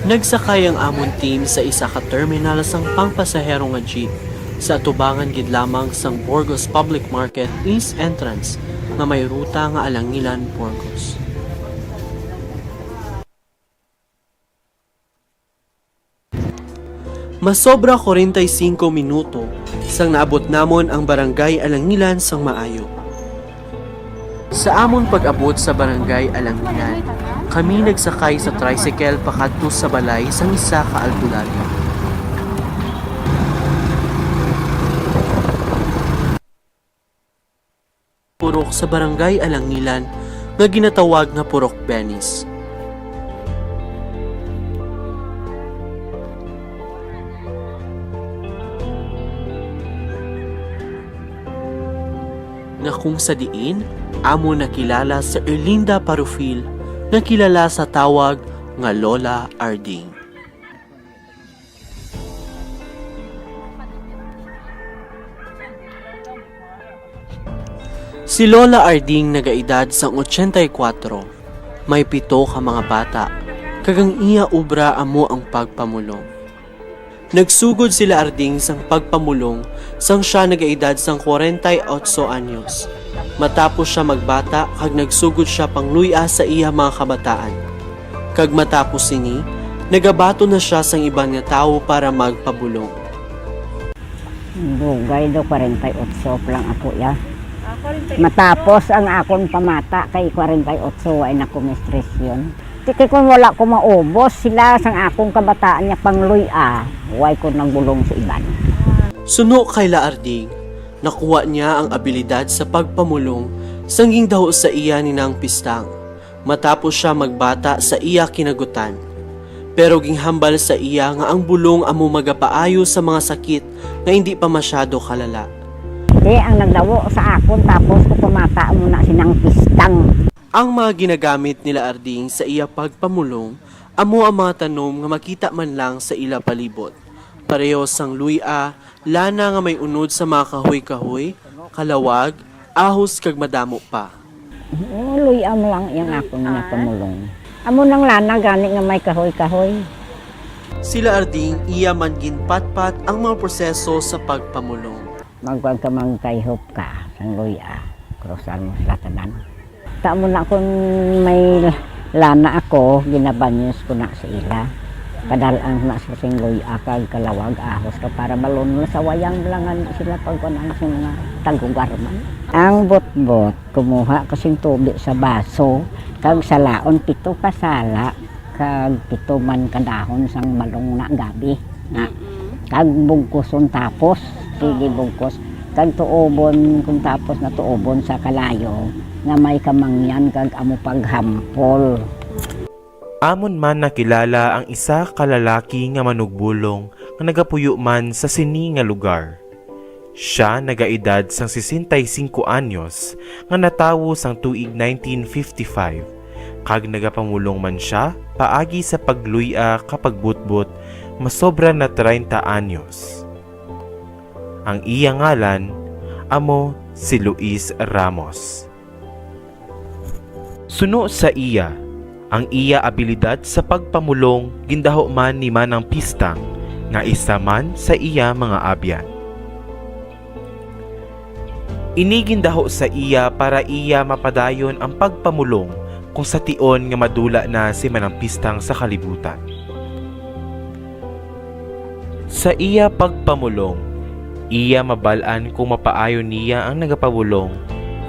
Nagsakay ang amon team sa isa ka terminal sang pangpasahero nga jeep sa atubangan gid lamang sang Burgos Public Market East Entrance nga may ruta nga Alangilan, Burgos. Masobra kwarenta y singko minuto sang naabot namon ang Barangay Alangilan sang maayo. Sa amon pag-abot sa Barangay Alangilan, kami nagsakay sa tricycle pakadto sa balay sang isa ka albularyo. Purok sa Barangay Alangilan nga ginatawag nga Purok Benis, nga kung sa diin amon nakilala si Erlinda Parufil, nga kilala sa tawag nga Lola Arding. Si Lola Arding nagaedad sang ochenta y kuwatro, may pito ka mga bata, kag ang iya obra amo ang pagpamulong. Nagsugod sila Arding sang pagpamulong sang sia nagaedad sang kwarenta y otso anyos. Matapos sia magbata kag nagsugod sia pangluy-a sa iya mga kabataan. Kag matapos sini, nagabaton na sia sang iban nga tawo para magpabulong. Dugay do, kwarenta y otso pa lang ako, ya. Ah, kwarenta y otso. Matapos ang akon pamata kay kwarenta y otso, wa na ko menstruasyon. Ti kay kung wala ko maubos sila sang akon kabataan niya pangluy-a, way ko nagbulong sa iban. Suno kay La Arding, nakuha niya ang abilidad sa pagpamulong sang gindaho sa iya ni Nang Pistang, matapos sia magbata sa iya kinagutan. Pero ginhambal sa iya nga ang bulong amo magapaayo sa mga sakit nga indi pa masyado kalala. Ti ang nagdawo sa akon, tapos ko pamata mo na si Nang Pistang. Ang mga ginagamit nila Arding sa iya pagpamulong amo ang mga tanom nga makita man lang sa ila palibot, pareho sang luy-a, lana nga may unod sa mga kahoy-kahoy, kalawag, ahos, kag madamo pa. Oo, luy-a mo lang yang akon nga pamulong. Amo nang lana gani nga may kahoy-kahoy. Sila Arding, iya man ginpatpat ang mga proseso sa pagpamulong. Magkuan ka, magkaihop ka sang luy-a, krusar mo sila tanan. Tamo na kun may lana ako, ginabanyos ko na sa ila. Padal-an ko na sa sing luy-a kag kalawag, ahos ka para balon na sa wayang lang nga sila pagkuan ang sing mga tagugar man. Ang butbot, kumuha ko sing tubi sa baso, kag salaon pito ka sala, kag pito man ka dahon sang balong na gabi na. Mm-mm. Kag bugkuson tapos, sige, oo, bugkos. Kag tuobon, kung tapos na tuobon sa kalayo, nga may kamangyan kag amo paghampol. Amon man nakilala ang isa ka lalaki nga manugbulong nga nagapuyo man sa sini nga lugar. Sia nagaedad sang sesenta y cinco anyos nga natawo sang tuig nineteen fifty-five, kag nagapamulong man sia paagi sa pagluy-a ka pagbutbot masobra na treinta anyos. Ang iya ngalan amo si Luis Ramos. Suno sa iya, Ang iya abilidad sa pagpamulong gindaho man ni Manang Pistang, nga isa man sa iya mga abyan. Ini gindaho sa iya para iya mapadayon ang pagpamulong kung sa tion nga madula na si Manang Pistang sa kalibutan. Sa iya pagpamulong, iya mabal-an kung mapaayo niya ang nagapamulong,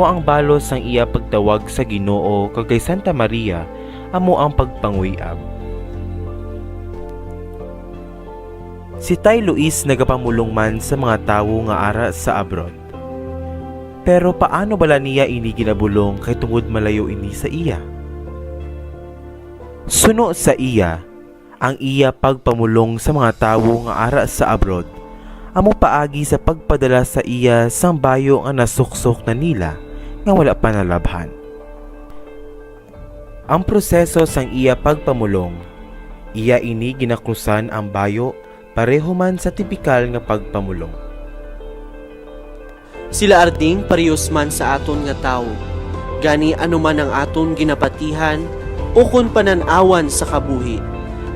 kung ang balos sang iya pagtawag sa Ginoo kag kay Santa Maria amo ang pagpanguy-ab. Si Tay Luis nagapamulong man sa mga tawo nga ara sa abroad. Pero paano bala niya ini ginabulong kay tungod malayo ini sa iya? Suno sa iya, ang iya pagpamulong sa mga tawo nga ara sa abroad amo paagi sa pagpadala sa iya sang bayo nga nasuksok na nila nga wala pa nalabhan. Ang proseso sang iya pagpamulong, iya ini ginakrusan ang bayo pareho man sa tipikal nga pagpamulong. Sila arding parehos man sa aton nga tawo. Gani, ano man ang aton ginapatihan ukon panan-awan sa kabuhi,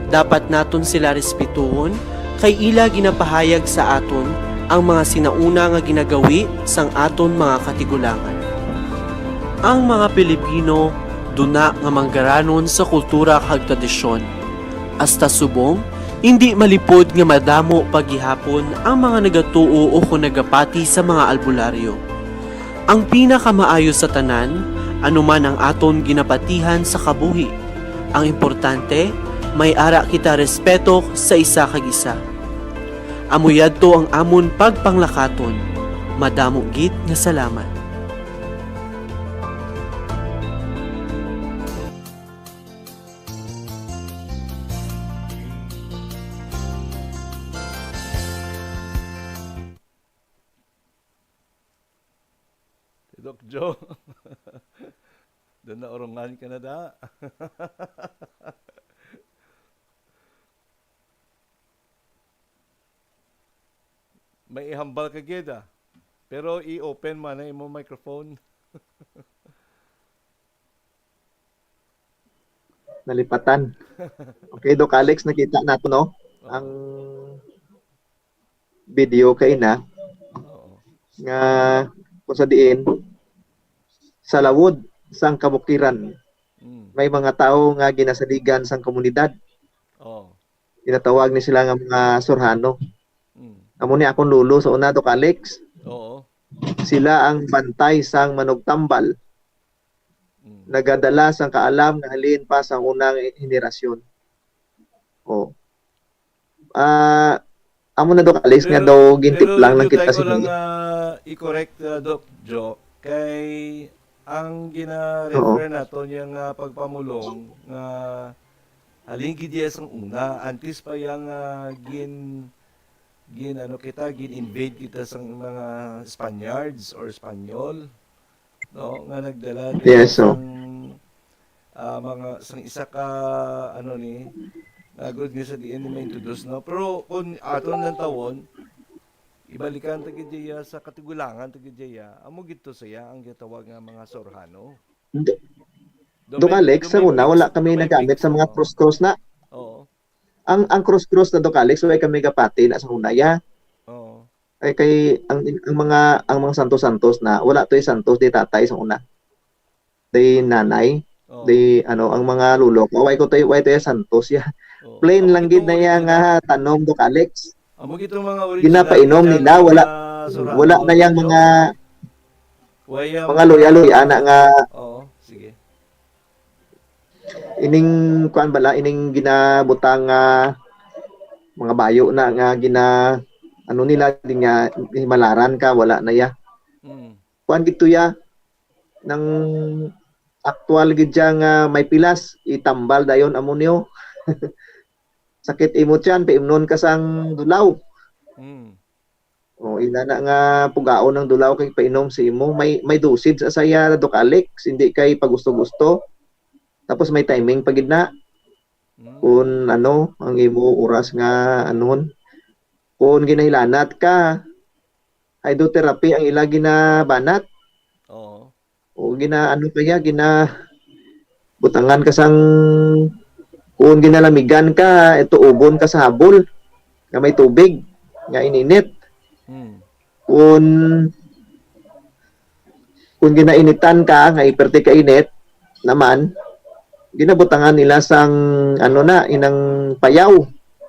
dapat naton sila respetuhon, kay ila ginapahayag sa aton ang mga sinauna nga ginagawi sang aton mga katigulangan. Ang mga Pilipino duna nga manggaranon sa kultura kag tradisyon. Hasta subong, indi malipod nga madamo pa gihapon ang mga nagatuo ukon nagapati sa mga albularyo. Ang pinakamaayo sa tanan, ano man ang aton ginapatihan sa kabuhi, ang importante, may ara kita respeto sa isa kag isa. Amo yadto ang amon pagpanglakaton. Madamo gid nga salamat. Si Doc Joe. Doon na urungan ka na da. May ihambal ka gid, ah. Pero i-open mo na imo microphone. Nalipatan. Okay, Doc Alex, nakita nato, no? Oo. Ang video kaina Oo. nga kung sa diin sa lawod sang kabukiran Mm. may mga tawo nga ginasaligan sang komunidad. Oo. Ginatawag ni sila nga mga Surhano. Mm. Amo ni akon lolo sa una, Doc Alex. Oo. Sila ang bantay sang manugtambal. Mm. Nagadala sang kaalam nga halin pa sang unang henerasyon. Oh. Ah, amo na, Doc Alex, nga Pero, daw pero gintiplang lang kita try ko lang, sige. ah, i-correct, ah, Doc Joe, kay ang gina-refer Oo. naton yang, ah, pagpamulong nga halin gid iya sang una, antes pa yang, ah, gin-, gin-, ano kita, gin-invade kita sang mga Spaniards or Espanyol. No, nga nagdala din Yes, so. sang, ah, mga, sang isa ka, ano ni, nga good nga sa diin ni ma-introduce, no? Pero kung aton lang tawon, ibalikan ta gid iya sa katigulangan ta gid iya, amo gid to siya ang gitawag nga mga Surhano. Hindi. Doc Domain-, Alex, sa domain una, fix, wala kami domain nagamit fix, sa mga oo. Cross-cross na. Oo. Ang, ang cross-cross na, Doc Alex, wala kami gapati na sa una, ya. Oo. Ay, kay ang, ang mga, ang mga santos-santos na, wala to'y santos di tatay sa una. Di nanay, Oo. di, ano, ang mga lolo ko, wala ko to'y, wala to'y santos, ya. Oo. Plain Amo lang gid gitong na iya original. nga tanom, Doc Alex. Amo gitong mga original Ginapainom gitang nila, wala, mga Surhano, wala na yang Doc Joe. mga Wala yang mga mga luya-luya na nga Oo, sige. Ining kuan bala, ining ginabutang nga mga bayo na nga gina-, ano nila, di nga himalaran ka, wala na ya. Mm. Kuan gid to ya, nang aktual gid siya nga may pilas, itambal dayon amo niyo. Sakit imo tiyan, paimnon ka sang dulaw. Mm. O, ina na nga pugaon ang dulaw kay painom sa imo. May, may dosage sa saya, Doc Alex, hindi kay pagusto-gusto. Tapos may timing pa gid na. Mm. Kung ano, ang imo oras nga anon. Kung ginahilanat ka, hydrotherapy ang ila ginabanat. Oo. O gina-, ano kaya, gina-, Butangan ka sang, kung ginalamigan ka, ito, ubon ka sa habol nga may tubig, nga ininit. Hmm. Kung, kung ginainitan ka, nga iperti ka init naman, ginabutangan nila sang, ano na, inang payaw.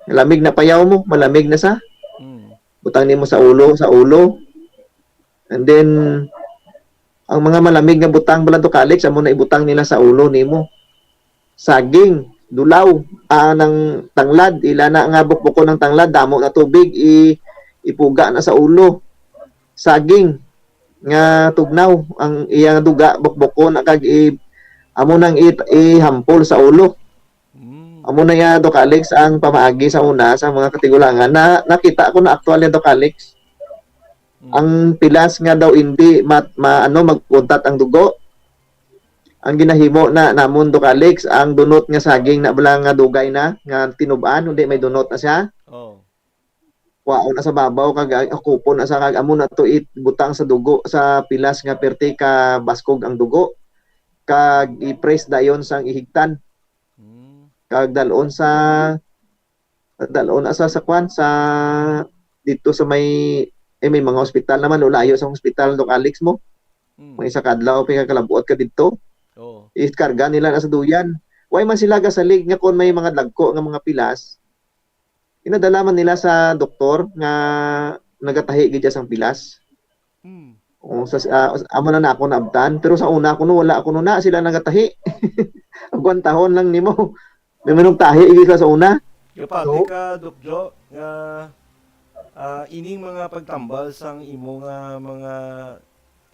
Lamig na payaw mo, malamig na sa. Hmm. Butang nimo sa ulo, sa ulo. And then, ang mga malamig nga butang bala, Doc Alex, amo na ibutang nila sa ulo nimo. Saging, dulaw, ah, nang tanglad, ila na nga bukbukon ang tanglad, damo na tubig, i, ipuga na sa ulo. Saging nga tugnaw, ang iya nga duga, bukbukon na kag i, amo nang i, ihampol sa ulo. Mm. Amo na ya, Doc Alex, ang pamaagi sa una sa mga katigulangan. Na, nakita ko na aktual ni Doc Alex. Mm. Ang pilas nga daw hindi mat, ma, ano, magkuntat ang dugo. Ang ginahimo na namon, Doc Alex, ang dunot nga saging na bala nga dugay na, nga tinub-an, hindi may dunot na siya. Oh. Kwaon na sa babaw, kag, ah, kupon na sa, kag amo na to ibutang sa dugo, sa pilas nga perti ka baskog ang dugo, kag i-press dayon sang ihigtan, Mm. kag dalon sa, dalon na sa, sa kwan, sa, dito sa may, eh, may mga ospital naman, lulayo sa hospital, Doc Alex mo. Mm. May isa ka adlaw, pagkakalabuot ka dito. Oh. Ikarga nila na sa duyan. Way man sila gasalig nga kon may mga dagko nga mga pilas, inadala man nila sa doktor nga nagatahi gid siya sang pilas. Mm. O, sa, ah, amo na na ako naabtan. Pero sa una, kuno wala, kuno na sila nagatahi. Agwantahon lang nimo. May manugtahi gid sila sa una. Gapati So? ka, Doc Jo, nga, ah, ining mga pagtambal sang imo nga mga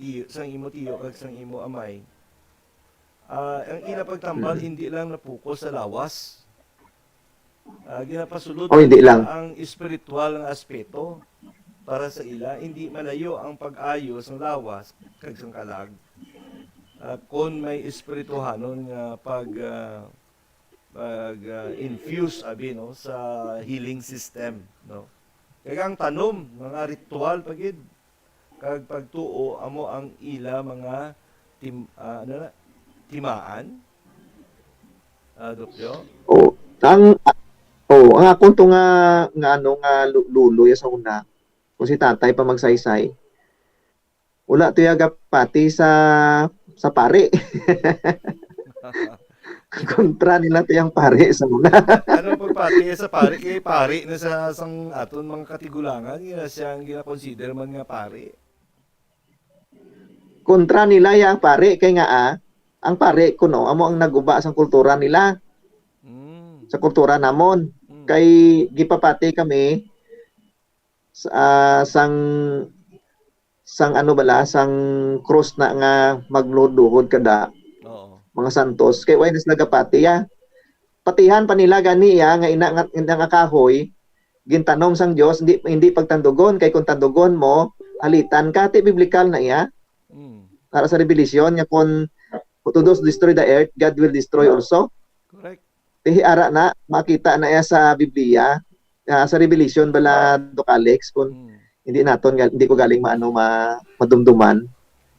tiyo, sang imo tiyo kag sang imo amay. Ah, ang ila pagtambal hindi lang napuko sa lawas. Ah, ginapasulod Oh, hindi nila lang. Ang espiritual nga aspeto para sa ila, hindi malayo ang pag-ayo sang lawas kag sang kalag. Ah, kon may espirituhanon nga pag, ah, pag, ah, infuse abi, no, sa healing system, no. Kag ang tanom, mga ritual pa gid, kag pagtuo amo ang ila mga tim, ah, ano na, timaan. Ah, Doc Jo? O, ang, o, ang akon to nga, nga ano, nga lu-, lulo ya sa una, kung si tatay pa magsaysay, wala to ya gapati sa, sa pari. Kontra nila to yang pari sa una. Ano pagpati sa pari? Kay pari na sa sang aton mga katigulangan, nga siya ang gina-consider man nga pari. Kontra nila ya ang pari, kay nga, ah, ang pari kuno amo ang naguba sang kultura nila, Mm. sa kultura namon. Mm. Kay gipapati kami sa, ah, sang, sang ano bala, sang krus na nga magluhod-luhod kada Oo. mga santos. Kay way na sila gapati ya. Patihan pa nila gani ya nga ina nga, ina nga kahoy gintanom sang Dios, hindi, hindi pagtandugon, kay kung tandugon mo, halitan ka, ti biblikal na iya. Mm. Para sa Revelation nga kung, "To those destroy the earth, God will destroy also." Correct. Ti ara na makita na iya sa Biblia, ah, sa Revelation bala, Doc Alex, kung Mm. hindi naton gal-, hindi ko galing maano ma-, madumduman.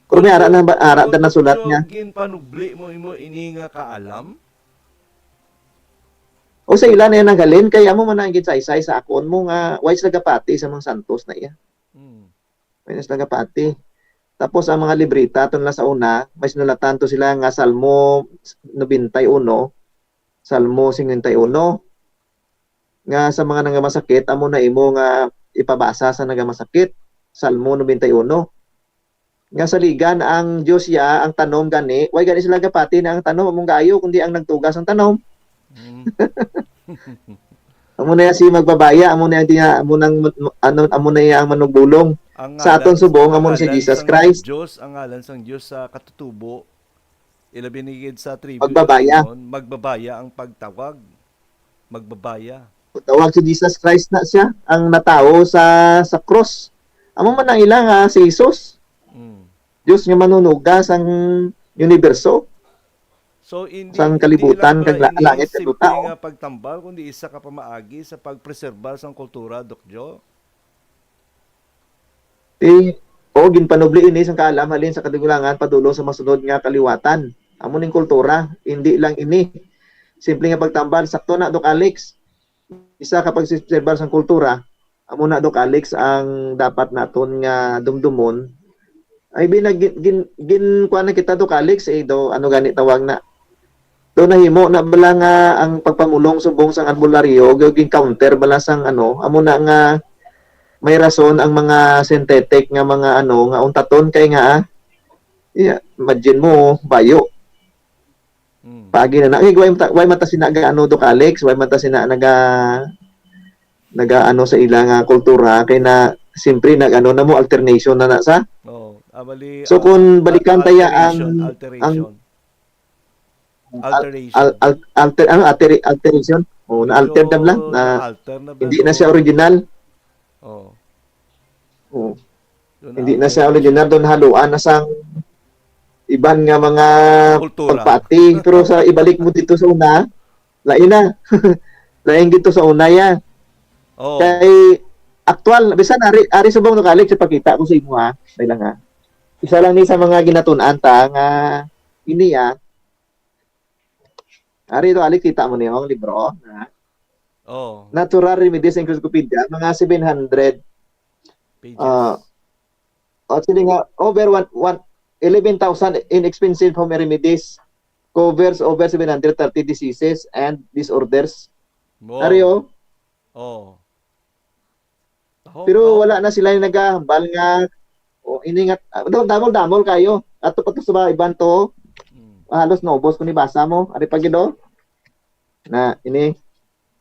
Pero may ara na ba, ara na nasulat niya. Ginpanubli mo imo ini nga kaalam? O sa ila na yan naghalin, kay amo man ang ginsaysay sa akon mo nga way sila gapati sa mga santos na iya. Mm. Way na sila gapati. Tapos ang mga libreta aton na sa una, may sinulatan to sila nga Salmo nobenta y uno, Salmo cincuenta y uno, nga sa mga nagamasakit, amo na imo nga ipabasa sa nagamasakit, Salmo nobenta y uno. Nga saligan ang Dios ya ang tanom gani, way gani sila gapati na ang tanom among gaayo, kundi ang nagtuga sang tanom. Mm. Amo na ya si magbabaya, amo na ya ang tinga-, amo nang, ano, amo na ya ang manugbulong. Ang Sa aton ngalan, subong, ang amo na si ngalan Jesus sang Christ. Dios, ang ngalan sang Dios sa katutubo, ilabi ni gid sa tribu Magbabaya. Simeon, magbabaya ang pagtawag. Magbabaya. Tawag si Jesus Christ na siya, ang natawo sa, sa cross. Amo man ang ila nga si Jesus. Mm. Dios nga manunuga sang universo. So, hindi, Sang hindi kalibutan lang kag pala la-, ini langit kag simple tao. Nga pagtambal, kundi isa ka pamaagi sa pagpreserbar sang kultura, Doc Jo. Ti, o, ginpanubli ini sang kaalam halin sa katigulangan padulong sa masunod nga kaliwatan. Amo ning kultura, hindi lang ini. Simple nga pagtambal, sakto na, Doc Alex. Isa ka pagsiserbar sang kultura, amo na, Doc Alex, ang dapat naton nga dumdumon. Ay, binag-, gin, gin, kuwan na kita, Doc Alex, eh, do, ano gani tawag na? Do nahimo na bala nga ang pagpamulong subong sang albularyo, gin-counter bala sang ano, amo na nga may rason ang mga synthetic nga mga ano, nga untaton kay nga, ah, iya, imagine mo, bayo. Mm. Paagi na na. Ay, why, mata, why mata sina ga ano, Doc Alex? Why mata sina naga, naga ano sa ila nga kultura? Kay na, siyempre, nag ano na mo, alternation na na sa. Oh, amali, So, ah, kung balikan al-, tayo alteration, ang, alteration. Al-, Alteration. al-, alter, ano, alteri-, alteration? Oh, na-alter na bala? Na, alter na ba hindi to? Na siya original. Oh. Oh. Yun Hindi ang na siya alteration. Original, doon haluan na sang iban nga mga Kultura. Pagpati. Pero sa ibalik mo dito sa una, lain na. Lain dito sa una, ya. Oh. Kay aktual, bisan ari, ari subong, Doc Alex, ipakita ko sa imo, ha. May lang, ha. Isa lang ni sa mga ginatun-an ta nga ini, ah. Ari, Doc Alex, kita mo niyo ang libro, ha? Oh. Natural Remedies Encyclopedia, mga seven hundred, Pages. ah, actually nga, over one, one, eleven thousand inexpensive home remedies, covers over seven hundred thirty diseases and disorders. Wow. Ari, oh. Oh. Oh, Pero oh. Wala na sila yung naghahambal nga, oh, ini nga, ah, dam-, damol-damol kayo. Ato pa to sa mga iban to, Mm. halos naubos ko ni basa mo. Ari pa gid, oh. Na, ini.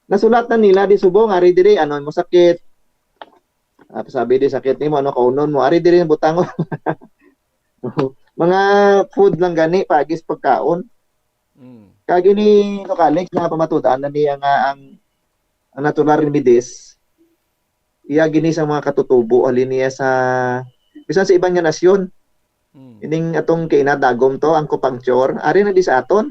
Nasulat na nila di subong, ari diri, ano mo sakit. Ah, sabi di sakit nimo, ano kaunon mo. Ari diri ang butang. Mga food lang gani, paagis pagkaon. Mm. Kag ini, Doc Alex, nga pamatudan na niya nga ang, ang natural remedies, iya gini sa mga katutubo, halin niya sa, bisan sa iban nga nasyon. Mm. Ining atong kaina dagom to, ang acupuncture, ari na di sa aton.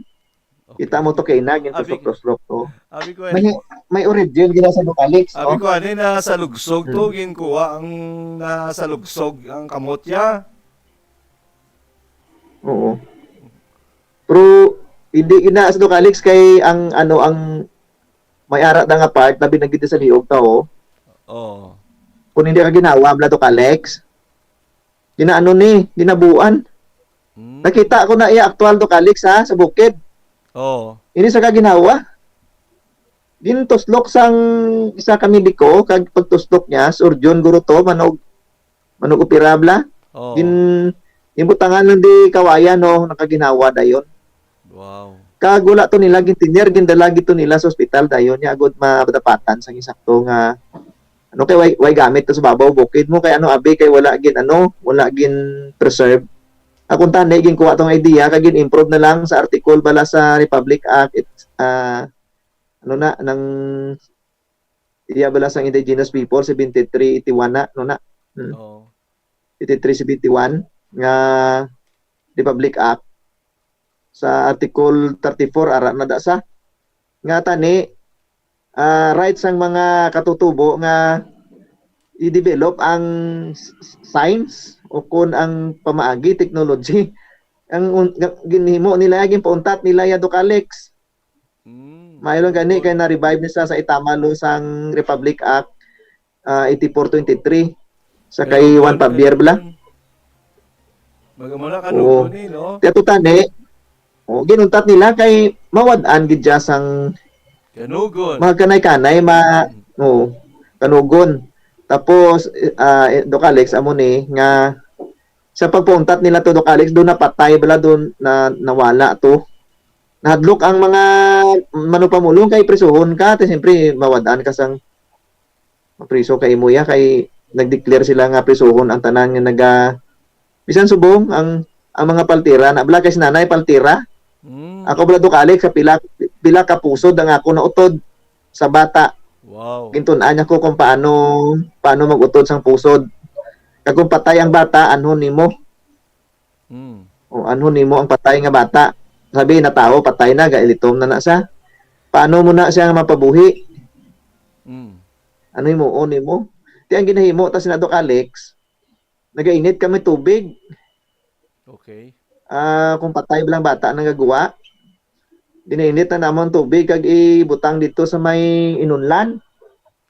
Okay. Kita mo to kaina, Abi, gintuslok-tuslok to. abi ko eh. May, may origin gina sa Doc Alex, Abi no? ko ani na sa lugsog to, Hmm. ginkuha ang na sa lugsog ang kamot ya. Oo. Pero hindi ina sa Doc Alex kay ang ano ang may ara da nga part labi na gid sa liog ta, oh. Oh. Kung hindi ka ginawa, bala, Doc Alex, ginaano ni, ginabuan. Mm. Nakita ko na iya aktual, Doc Alex, ha, sa bukid. Oh. Ini sa kaginawa. Gintuslok sang isa ka mediko, kag pagtuslok niya, surgeon guro to, manog, manog opera bala. Oh. Gin, ginbutangan lang di kawayan, no, nakaginawa dayon. Wow. Kag wala to nila gintiner, gindala gid to nila sa ospital dayon niya agud madapatan sang insakto nga ano kay way, way gamit to sa babaw bukid mo kay ano abi kay wala gin ano, wala gin preserve. Akong tani ginkuha tong idea kag gin-improve na lang sa article bala sa Republic Act, it, ah, ano na nang iya bala sang indigenous people seventy-three eighty-one na, no na. Hmm. Oh. Eighty-three seventy-one nga Republic Act sa Article thirty-four ara na da sa nga tani ah, right sang mga katutubo nga i-develop ang s- s- science o kun ang pamaagi technology ang un- nga ginhimo nila ginpauntat nila ya Doc Alex. Mm. Maayo lang gani kay na-revive ni sa sa itama lo sang Republic Act ah, eighty-four twenty-three sa kay Juan Pabier bala. Magamala ka Oo. Ni, no? Ti ato tani, oh, ginuntat nila kay mawad-an gid siya sang Kanugon. Mga kanay-kanay, ma, oh, kanugon. Tapos, eh, ah, eh, Doc Alex, amo ni nga sa pagpauntat nila to, Doc Alex, doon napatay bala, doon na nawala to. Nahadlok ang mga manupamulong kay prisuhon ka, ti siyempre mawad-an ka sang mapriso ka imo ya kay nag-declare sila nga prisuhon ang tanan nga naga bisan subong ang ang mga paltira na bala kay si nanay paltira. Mm. Ako bala, Doc Alex, sa pila pila ka pusod ang ako nautod sa bata. Wow. Gintun-an niya ko kung paano paano mag-utod sang pusod. Kag kung patay ang bata, anhon nimo? Mm. O anhon nimo ang patay nga bata? Sabi na tao patay na, gailitom na na siya. Paano mo na siya mapabuhi? Mm. Ano himuon nimo? Ti ang ginahimo ta sina Doc Alex, nagainit kami tubig. Okay. Ah, kung patay ba lang bata nagagwa, ginainit na namon tubig kag ibutang dito sa may inunlan.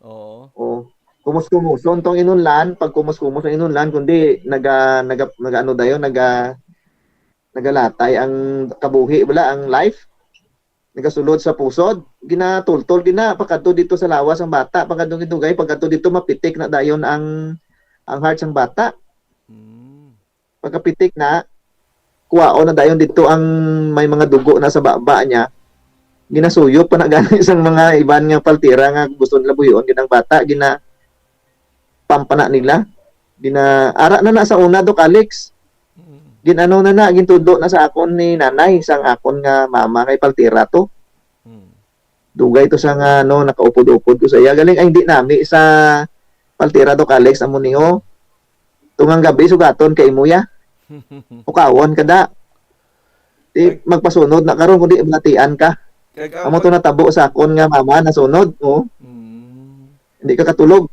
Oo. O, kumus-kumuson tong inunlan, pag kumus-kumus ang inunlan, kundi naga, naga, naga ano dayon, naga, nagalatay ang kabuhi, wala, ang life. Nagasulod sa pusod, ginatultol, gina, pakadto dito sa lawas ang bata, pakadto gidugay, pakadto dito mapitik na dayon ang, ang heart sang bata. Mm. Pagkapitik na, kuwaon na dayon dito ang may mga dugo na sa baba niya. Ginasuyop pa na gani sang mga iban nga paltira nga gusto nila buhion gid ang bata, gina pampana nila. Gina ara na na sa una, Doc Alex. Mm. Ginano na na, gintudlo na sa akon ni nanay sang akon nga mama kay paltira to. Mm. Dugay to sa nga, no, nakaupod-upod ko sa iya. Galing, ay, hindi nami sa paltira, Doc Alex, amo ni, oh. Tungang gabi, sugaton kay imo ya. Ukawon ka da. Di, magpasunod na karon, kundi balatian ka. Kag ang Amo to pag- natabo sa akon nga mama, nasunod, oh. Mm. Hindi ka katulog.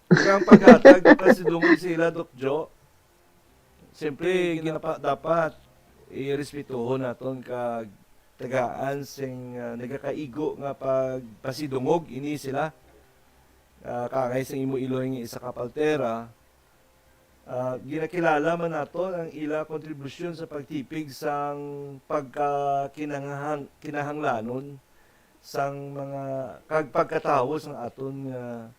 Kag ang paghatag, pasidungog sila, Doc Jo. Siyempre, ginapa-, dapat irespetuhon naton kag tagaan sing, ah, nagakaigo nga pagpasidungog ini sila. Ah, kaangay sang imo iloy nga isa ka paltera, ah, ginakilala man naton ang ila kontribusyon sa pagtipig sang pagkakinahang-, kinahanglanon sang mga kag pagkatawo sang aton nga,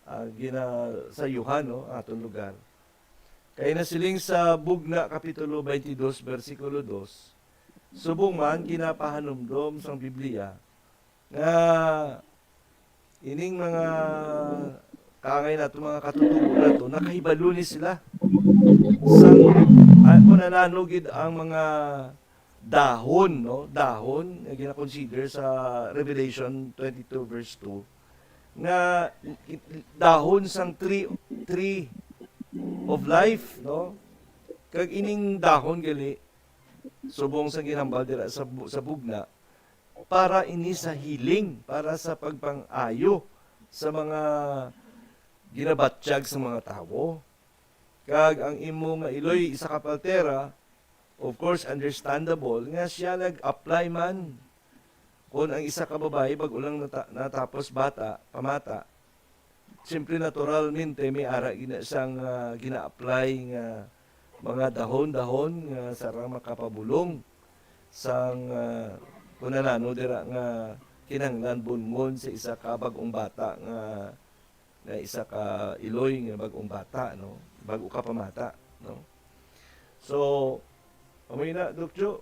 ah, ginasayuhan, no, ang aton lugar. Kay nasiling sa Bugna Kapitulo twenty-two, bersikulo dos, subong man ginapahanumdom sang Biblia nga ining mga kaangay nato, mga katutubo nato, nakahibalo ni sila sang, ah, kung ano gid ang mga dahon, no? Dahon nga gina-consider sa Revelation twenty-two verse two, nga dahon sang tree, tree of life, no? Kag ining dahon gali, subong sang ginhambal dira sa bu-, sa bugna, para ini sa healing, para sa pagpang-ayo sa mga ginabatyag sa mga tawo. Kag ang imo nga iloy, isa ka paltera, of course, understandable nga siya nag-apply man. Kung ang isa ka babayi bag-o lang nata-, natapos bata, pamata, siyempre, naturalmente, may ara gina-, siyang, ah, gina-apply nga mga dahon-dahon nga sarang makapabulong sang, ah, kung ano dira nga kinahanglan bulngon sa isa ka bag-ong bata nga, nga isa ka iloy nga bag-ong bata, no? Bag-o ka pamata, no? So, amo na, Doc Jo.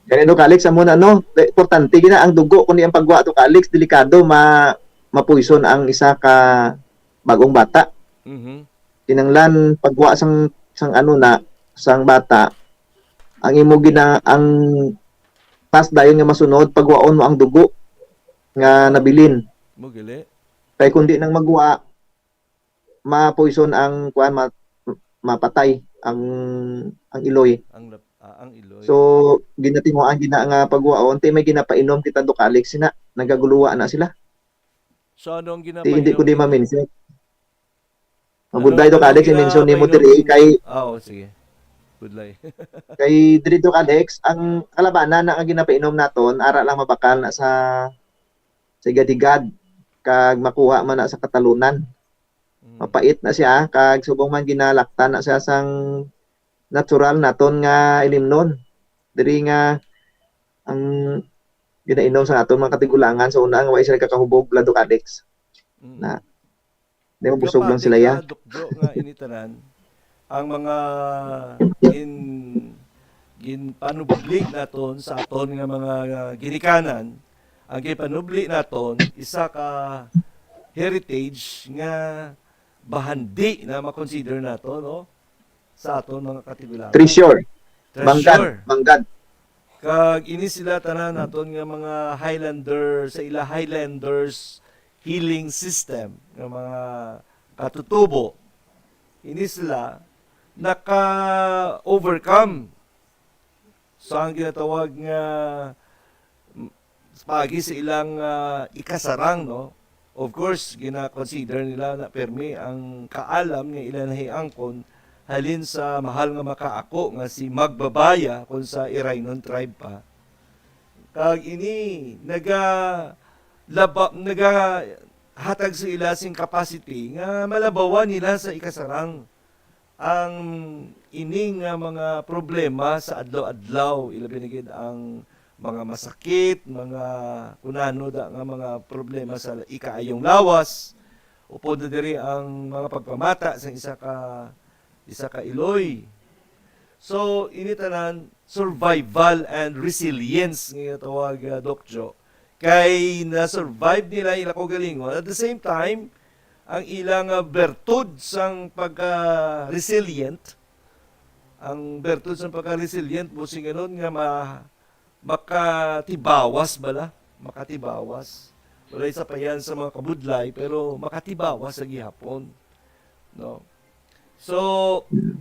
Gani, Doc Alex, amo na, no? Importante gina ang dugo, kundi ang pagwa, Doc Alex, delikado, ma-, mapuison ang isa ka bag-ong bata. Mhm. Kinahanglan pagwa sang, sang ano na, sang bata, ang imo gina-, ang tas dayon nga masunod, pagwaon mo ang dugo nga nabilin. Mo gali. Kay kung di nang magwa, ma-poison ang kuan, ma-, mapatay ang, ang iloy. Ang lap-, ah, ang iloy. So, ginatinguhaan gina nga pagwaon, ti may ginapainom kita, Doc Alex, sina, nagaguluwa na sila. So, ano ang Ti, hindi ko di ginapaingon? Mabuday, Ano, Doc ano Alex, gina-, i-mention nimo painom diri nimo? Kay Ah, oo, sige. Budlay. Kay diri, Doc Alex, ang kalabanan na nga ginapainom naton, ara lang mabakal na sa, sa higad-higad, kag makuha man na sa katalunan. Mm. Mapait na siya, kag subong man ginalaktan na siya sang natural naton nga ilimnon. Diri nga ang ginainom sa aton mga katigulangan sa una nga way sila kakahubog, la, Doc Alex. Mm. Na, di mabusog lang sila, ya. Doc Jo, nga ini tanan, ang mga gin-, ginpanubli naton sa aton nga mga ginikanan, ang ginpanubli naton, isa ka heritage nga bahandi na ma-consider nato, no? Sa aton mga katigulangan. Treasure. Treasure. Manggad. Manggad. Kag ini sila tanan naton nga mga Highlander, sa ila Highlanders healing system nga mga katutubo. Ini sila naka-overcome sa ang ginatawag nga, mm, paagi sa ilang, ah, ikasarang, no? Of course, gina-consider nila na permi ang kaalam nga ila nahiangkon halin sa mahal nga makaako nga si Magbabaya, kung sa Iraynon tribe pa. Kag ini naga-, laba-, nagahatag sa ila sing capacity nga malabawan nila sa ikasarang ang ini nga mga problema sa adlaw-adlaw, ilabi na gid ang mga masakit, mga kunano da nga mga problema sa ikaayong lawas, upod na diri ang mga pagpamata sa isa ka, isa ka iloy. So, ini tanan, survival and resilience nga tawag, ah, Doc Jo. Kay na-survive nila ila kaugalingon. At the same time, ang ila nga bertud sang pagka-resilient, ang bertud sang pagka-resilient, mo singanon nga ma-, makatibawas bala, makatibawas. Walay sapayan sa mga kabudlay, pero makatibawas sa gihapon, no? So,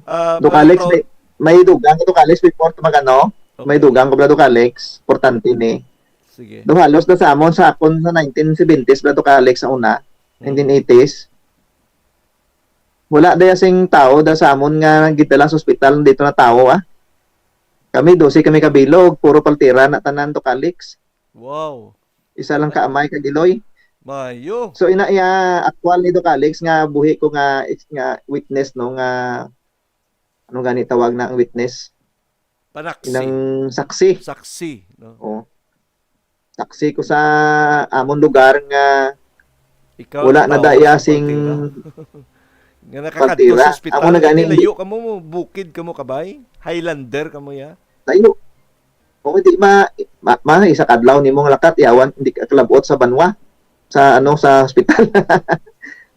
ah, Doc very Alex, proud. May, may dugang ko, Doc Alex, before tumagano, may Okay. dugang ko bala, Doc Alex, importante ni. Sige. Do halos na sa amon sa akon sa nineteen seventies bala, Doc Alex, sa una, Mm. nineteen eighties. Wala daya sing tao da sa amon nga gidala sa ospital dito na tao, ah. Kami, dose kami kabilog, puro paltira na tanan, Doc Alex. Wow. Isa lang ka amay kag iloy. Mayo. So, ina iya, aktual ni Doc Alex nga buhi ko nga, nga witness, no, nga, ano gani tawag na ang witness? Panaksi. Inang saksi. Saksi, no? Oh. Saksi ko sa amon lugar nga Ikaw wala na natawo daya sa sing paltira. Nga nakakadto paltira. Sa ospital, Amo na kay gani, layo kamo, mo bukid kamo kabay? Highlander kamo ya? Layo. O, di ma, ma, ma, isa kadlaw nimo nga lakat, yawan, hindi ka kalabot sa banwa, sa, ano, sa hospital.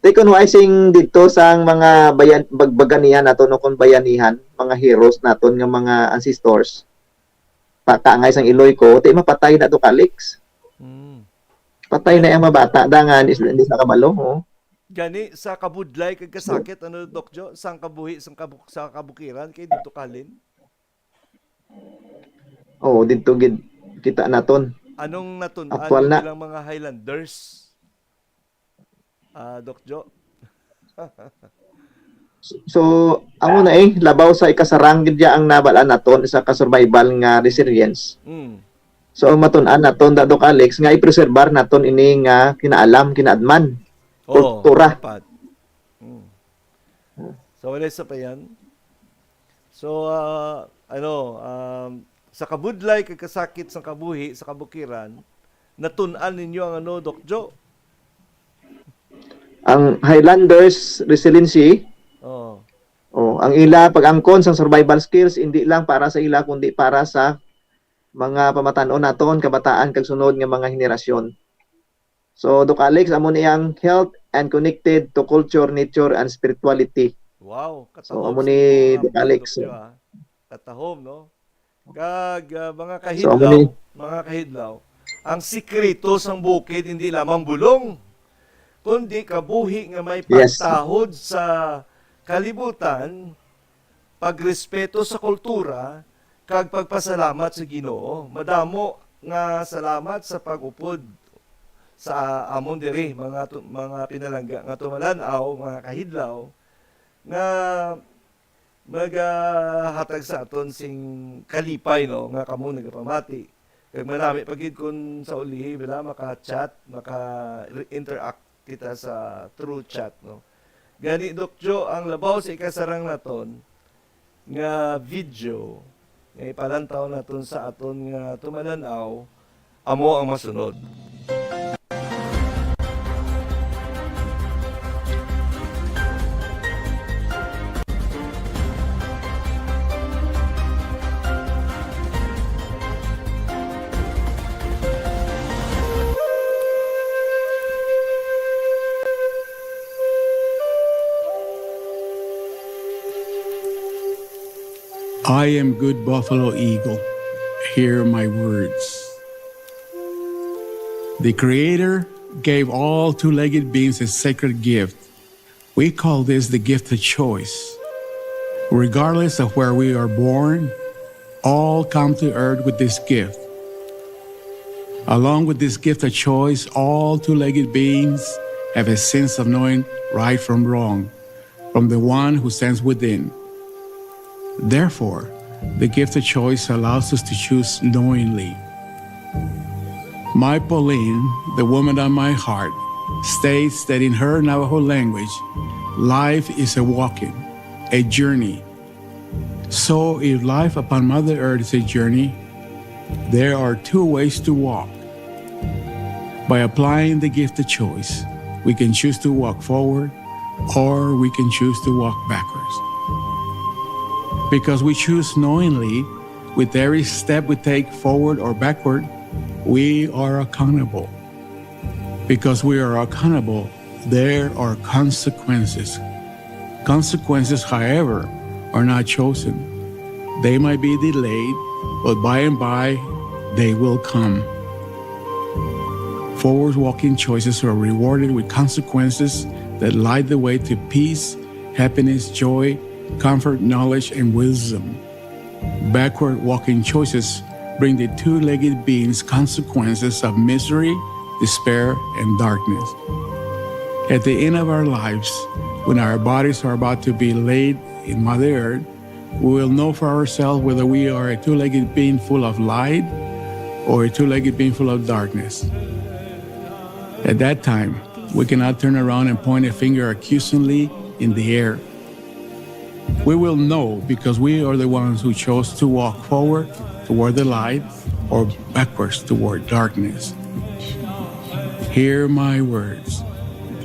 Tay kun why sing didto sang mga bayan, bag-, baganihan naton, no, kung bayanihan, mga heroes naton nga mga ancestors, pa, kaangay sang iloy ko, tay mapatay na to, Calix. Mm. Patay na ang mga bata, da nga, hindi, hindi sa kabalo, oh. Gani, sa kabudlay kag kasakit, ano, Doc Jo? Sang kabuhi, sang kabu-, sa kabukiran, kay dito kalin? Oo, didto gid kita naton. Anong natun-an Aktual na. Bilang mga Highlanders? Ah, Doc Jo? So, amo na eh, labaw sa ikasarang gid ya ang nabalaan naton, isa ka survival nga resilience. Mm. So, ang matun-an naton, da, Doc Alex, nga i-preserbar naton ini nga kinaalam, kinaadman. Oo, kultura. Dapat. Mm. So, wala sa pa yan. So, ah, ano, um, sa kabudlay, kag kasakit, sa kabuhi, sa kabukiran, natun-an ninyo ang ano, Doc Jo? Ang Highlanders Resiliency. Oo. Oh, ang ila pag-angkon sang survival skills, hindi lang para sa ila, kundi para sa mga pamatan-on naton, kabataan, kag sunod nga mga henerasyon. So, Doc Alex, amo ni ang health and connected to culture, nature, and spirituality. Wow, so, katahom amo sa ni imong Doc ambit, Alex. Doc Jo, ah. Katahom, no? Kag, ah, mga So, amo kahidlaw, ni mga kahidlaw, ang sikreto sang bukid hindi lamang bulong, kundi kabuhi nga may Yes. pagtahod sa kalibutan, pagrespeto sa kultura, kag pagpasalamat sa Ginoo. Madamo nga salamat sa pag-upod sa amon diri, mga tu-, mga pinalangga nga tumalan-aw, mga kahidlaw, nga magahatag sa aton sing kalipay, no, nga kamo nagapamati. Kag manami pa gid kun sa ulihi, bala, maka-chat, maka-interact kita sa through chat, no? Gani, Doc Jo, ang labaw sa ikasarang naton nga video nga ipalantaw naton sa aton nga tumalan-aw, amo ang masunod. I am good buffalo eagle. Hear my words. The Creator gave all two-legged beings a sacred gift. We call this the gift of choice. Regardless of where we are born, all come to earth with this gift. Along with this gift of choice, all two-legged beings have a sense of knowing right from wrong, from the one who stands within. Therefore, the gift of choice allows us to choose knowingly. My Pauline, the woman of my heart, states that in her Navajo language, life is a walking, a journey. So, if life upon Mother Earth is a journey, there are two ways to walk. By applying the gift of choice, we can choose to walk forward or we can choose to walk backwards. Because we choose knowingly, with every step we take forward or backward, we are accountable. Because we are accountable, there are consequences. Consequences, however, are not chosen. They might be delayed, but by and by they will come. Forward walking choices are rewarded with consequences that light the way to peace, happiness, joy, comfort, knowledge, and wisdom. Backward walking choices bring the two legged being's consequences of misery, despair, and darkness. At the end of our lives, when our bodies are about to be laid in Mother Earth, we will know for ourselves whether we are a two legged being full of light or a two legged being full of darkness. At that time, we cannot turn around and point a finger accusingly in the air. We will know because we are the ones who chose to walk forward toward the light or backwards toward darkness. Hear my words.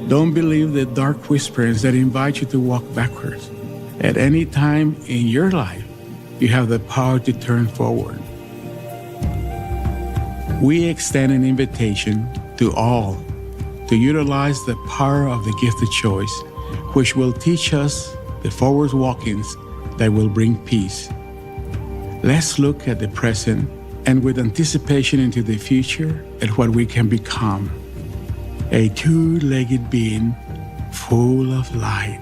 Don't believe the dark whisperings that invite you to walk backwards. At any time in your life, you have the power to turn forward. We extend an invitation to all to utilize the power of the gift of choice, which will teach us the forward walkings that will bring peace. Let's look at the present and with anticipation into the future at what we can become. A two-legged being full of light.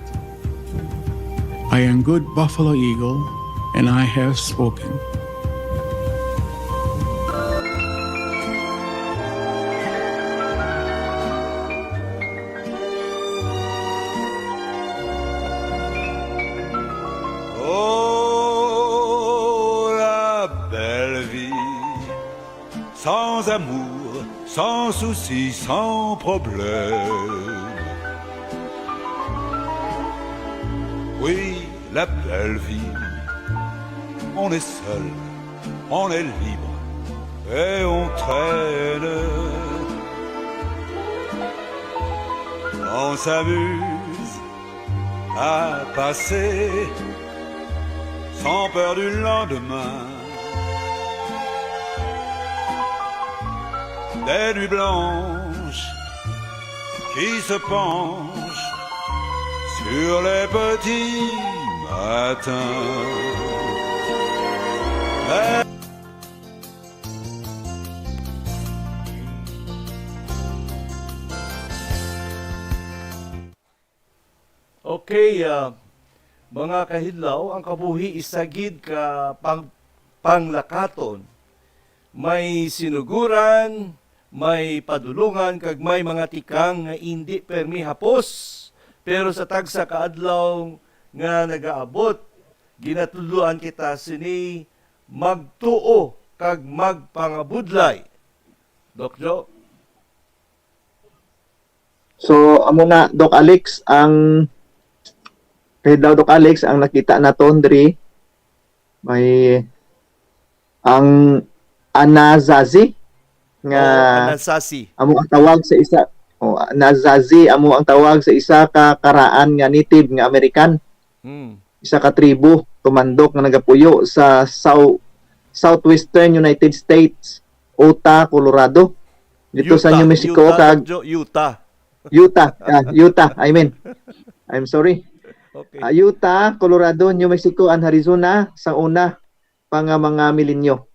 I am good Buffalo Eagle, and I have spoken. Oh, la belle vie, sans amour, sans souci, sans problème. Oui, la belle vie, on est seul, on est libre et on traîne. On s'amuse à passer sans peur du lendemain. Des nuits blanches qui se penchent sur les petits matins. Mais Okay, ah, mga kahidlaw, ang kabuhi isa gid ka pang-, panglakaton. May sinuguran, may padulongan, kag may mga tikang nga indi permi hapos. Pero sa tagsa ka adlaw nga nagaabot, ginatudloan kita sini magtuo kag magpangabudlay. Doc Joe? So, amo na, Doc Alex, ang, kay daw, Doc Alex, ang nakita naton diri, may ang Anasazi nga Oo, Anasazi. Amo ang tawag sa isa, oh, Anasazi amo ang tawag sa isa ka karaan nga native nga American. Hmm. Isa ka tribo, tumandok nga nagapuyo sa Sou-, southwestern United States, Utah, Colorado. Dito sa Utah, New Mexico, Utah, kag Jo-, Utah. Utah, ah, Utah, I mean. I'm sorry. Okay. Ah, Utah, Colorado, New Mexico, and Arizona sa una pa nga mga milenyo.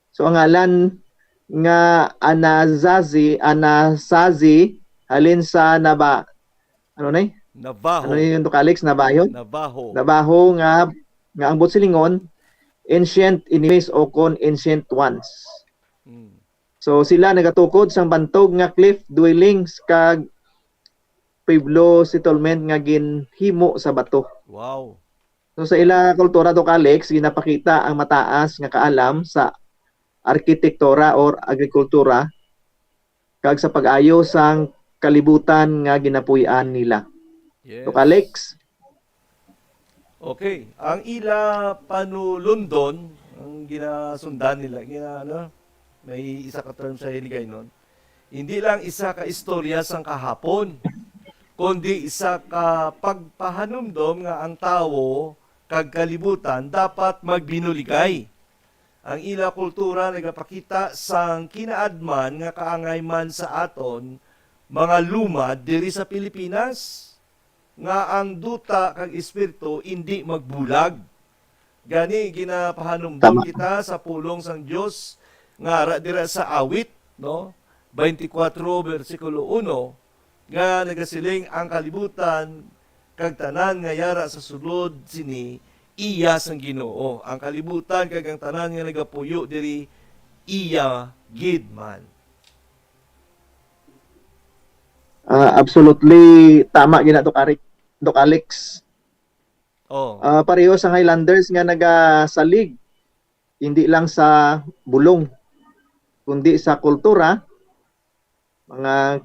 So, ang ngalan nga Anasazi, Anasazi, halin sa Naba-, ano na eh? Navajo. Ano yun, Doc Alex? Navajo? Navajo. Navajo nga, nga ang buot silingon, ancient enemies o kon ancient ones. Mm. So, sila nagatukod sang bantog nga cliff dwellings kag pueblo settlement nga ginhimo sa bato. Wow. So, sa ila kultura, Doc Alex, ginapakita ang mataas nga kaalam sa arkitektura or agrikultura kag sa pag-ayo sang kalibutan nga ginapuy-an nila. Yes. Doc Alex? Okay. Ang ila panulundon, ang ginasundan nila, gina, ano, may isa ka term sa Hiligaynon, hindi lang isa ka istorya sang kahapon, kundi isa ka pagpahanumdom nga ang tawo kag kalibutan dapat magbinuligay. Ang ila kultura nagapakita sang kinaadman nga kaangay man sa aton mga lumad diri sa Pilipinas, nga ang duta kag espiritu indi magbulag. Gani, ginapahanumdom Tama. kita sa pulong sang Dios nga ara dira sa Awit, no? Twenty-four, bersikulo uno, nga nagasiling, "Ang kalibutan kag tanan nga yara sa sulod sini iya sang Ginoo. Ang kalibutan kag ang tanan nga nagapuyo diri iya gid man." Ah, absolutely tama gina, Doc Aric-, Doc Alex. Oh. Ah, pareho sa Highlanders nga nagasalig, hindi lang sa bulong, kundi sa kultura, mga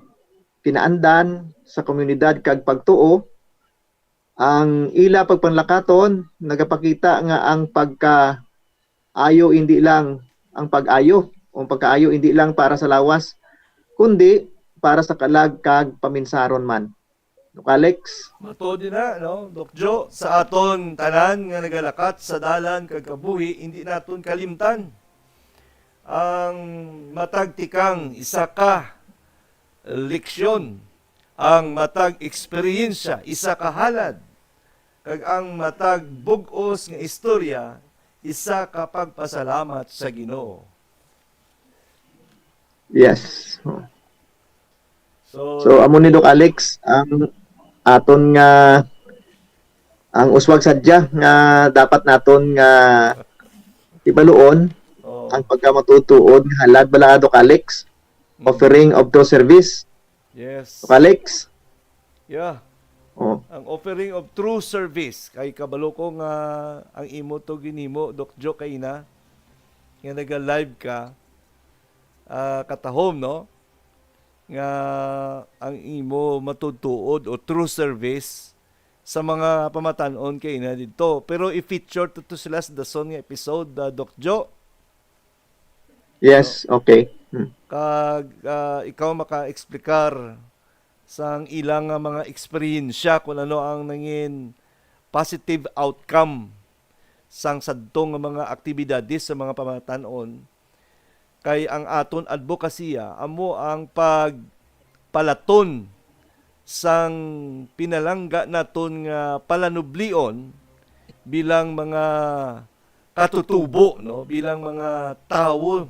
kinaandan sa komunidad kag pagtuo, ang ila pagpanglakaton nagapakita nga ang pagkaayo hindi lang ang pag-ayo o ang pagkaayo hindi lang para sa lawas, kundi para sa kalag kag paminsaron man. Doc Alex? Matuod ina, no, Doc Jo, sa aton tanan nga nagalakat sa dalan kag kabuhi, hindi naton kalimtan ang matag tikang isa ka leksyon, ang matag eksperyensya isa ka halad, kag ang matag bug-os nga istorya isa ka pagpasalamat sa Ginoo. Yes. So, so amo ni Doc Alex ang aton nga, ang uswag sadya nga dapat naton nga ibaluon, oh, ang pagkamatutuod nga halad bala, Doc Alex, mm, offering of true service. Yes. Doc Alex? Yeah. Oh. Ang offering of true service, kay kabalo ko nga ang imo to ginimo, Doc Jo, kay na nga naga-live ka, ah, katahom, no? Nga ang imo matutuod o true service sa mga pamatan-on kay na didto. Pero i-feature to, to sila sa dason nga episode, ah, Doc Jo. Yes, okay. Hmm. Kag, ah, ikaw maka-explicar sang ilang nga mga eksperyensya kung ano ang nangin positive outcome sang sadto nga mga aktibidades sa mga pamatan-on, kay ang aton adbokasiya amo ang pagpalaton sang pinalangga naton nga palanublion bilang mga katutubo, no, bilang mga tawo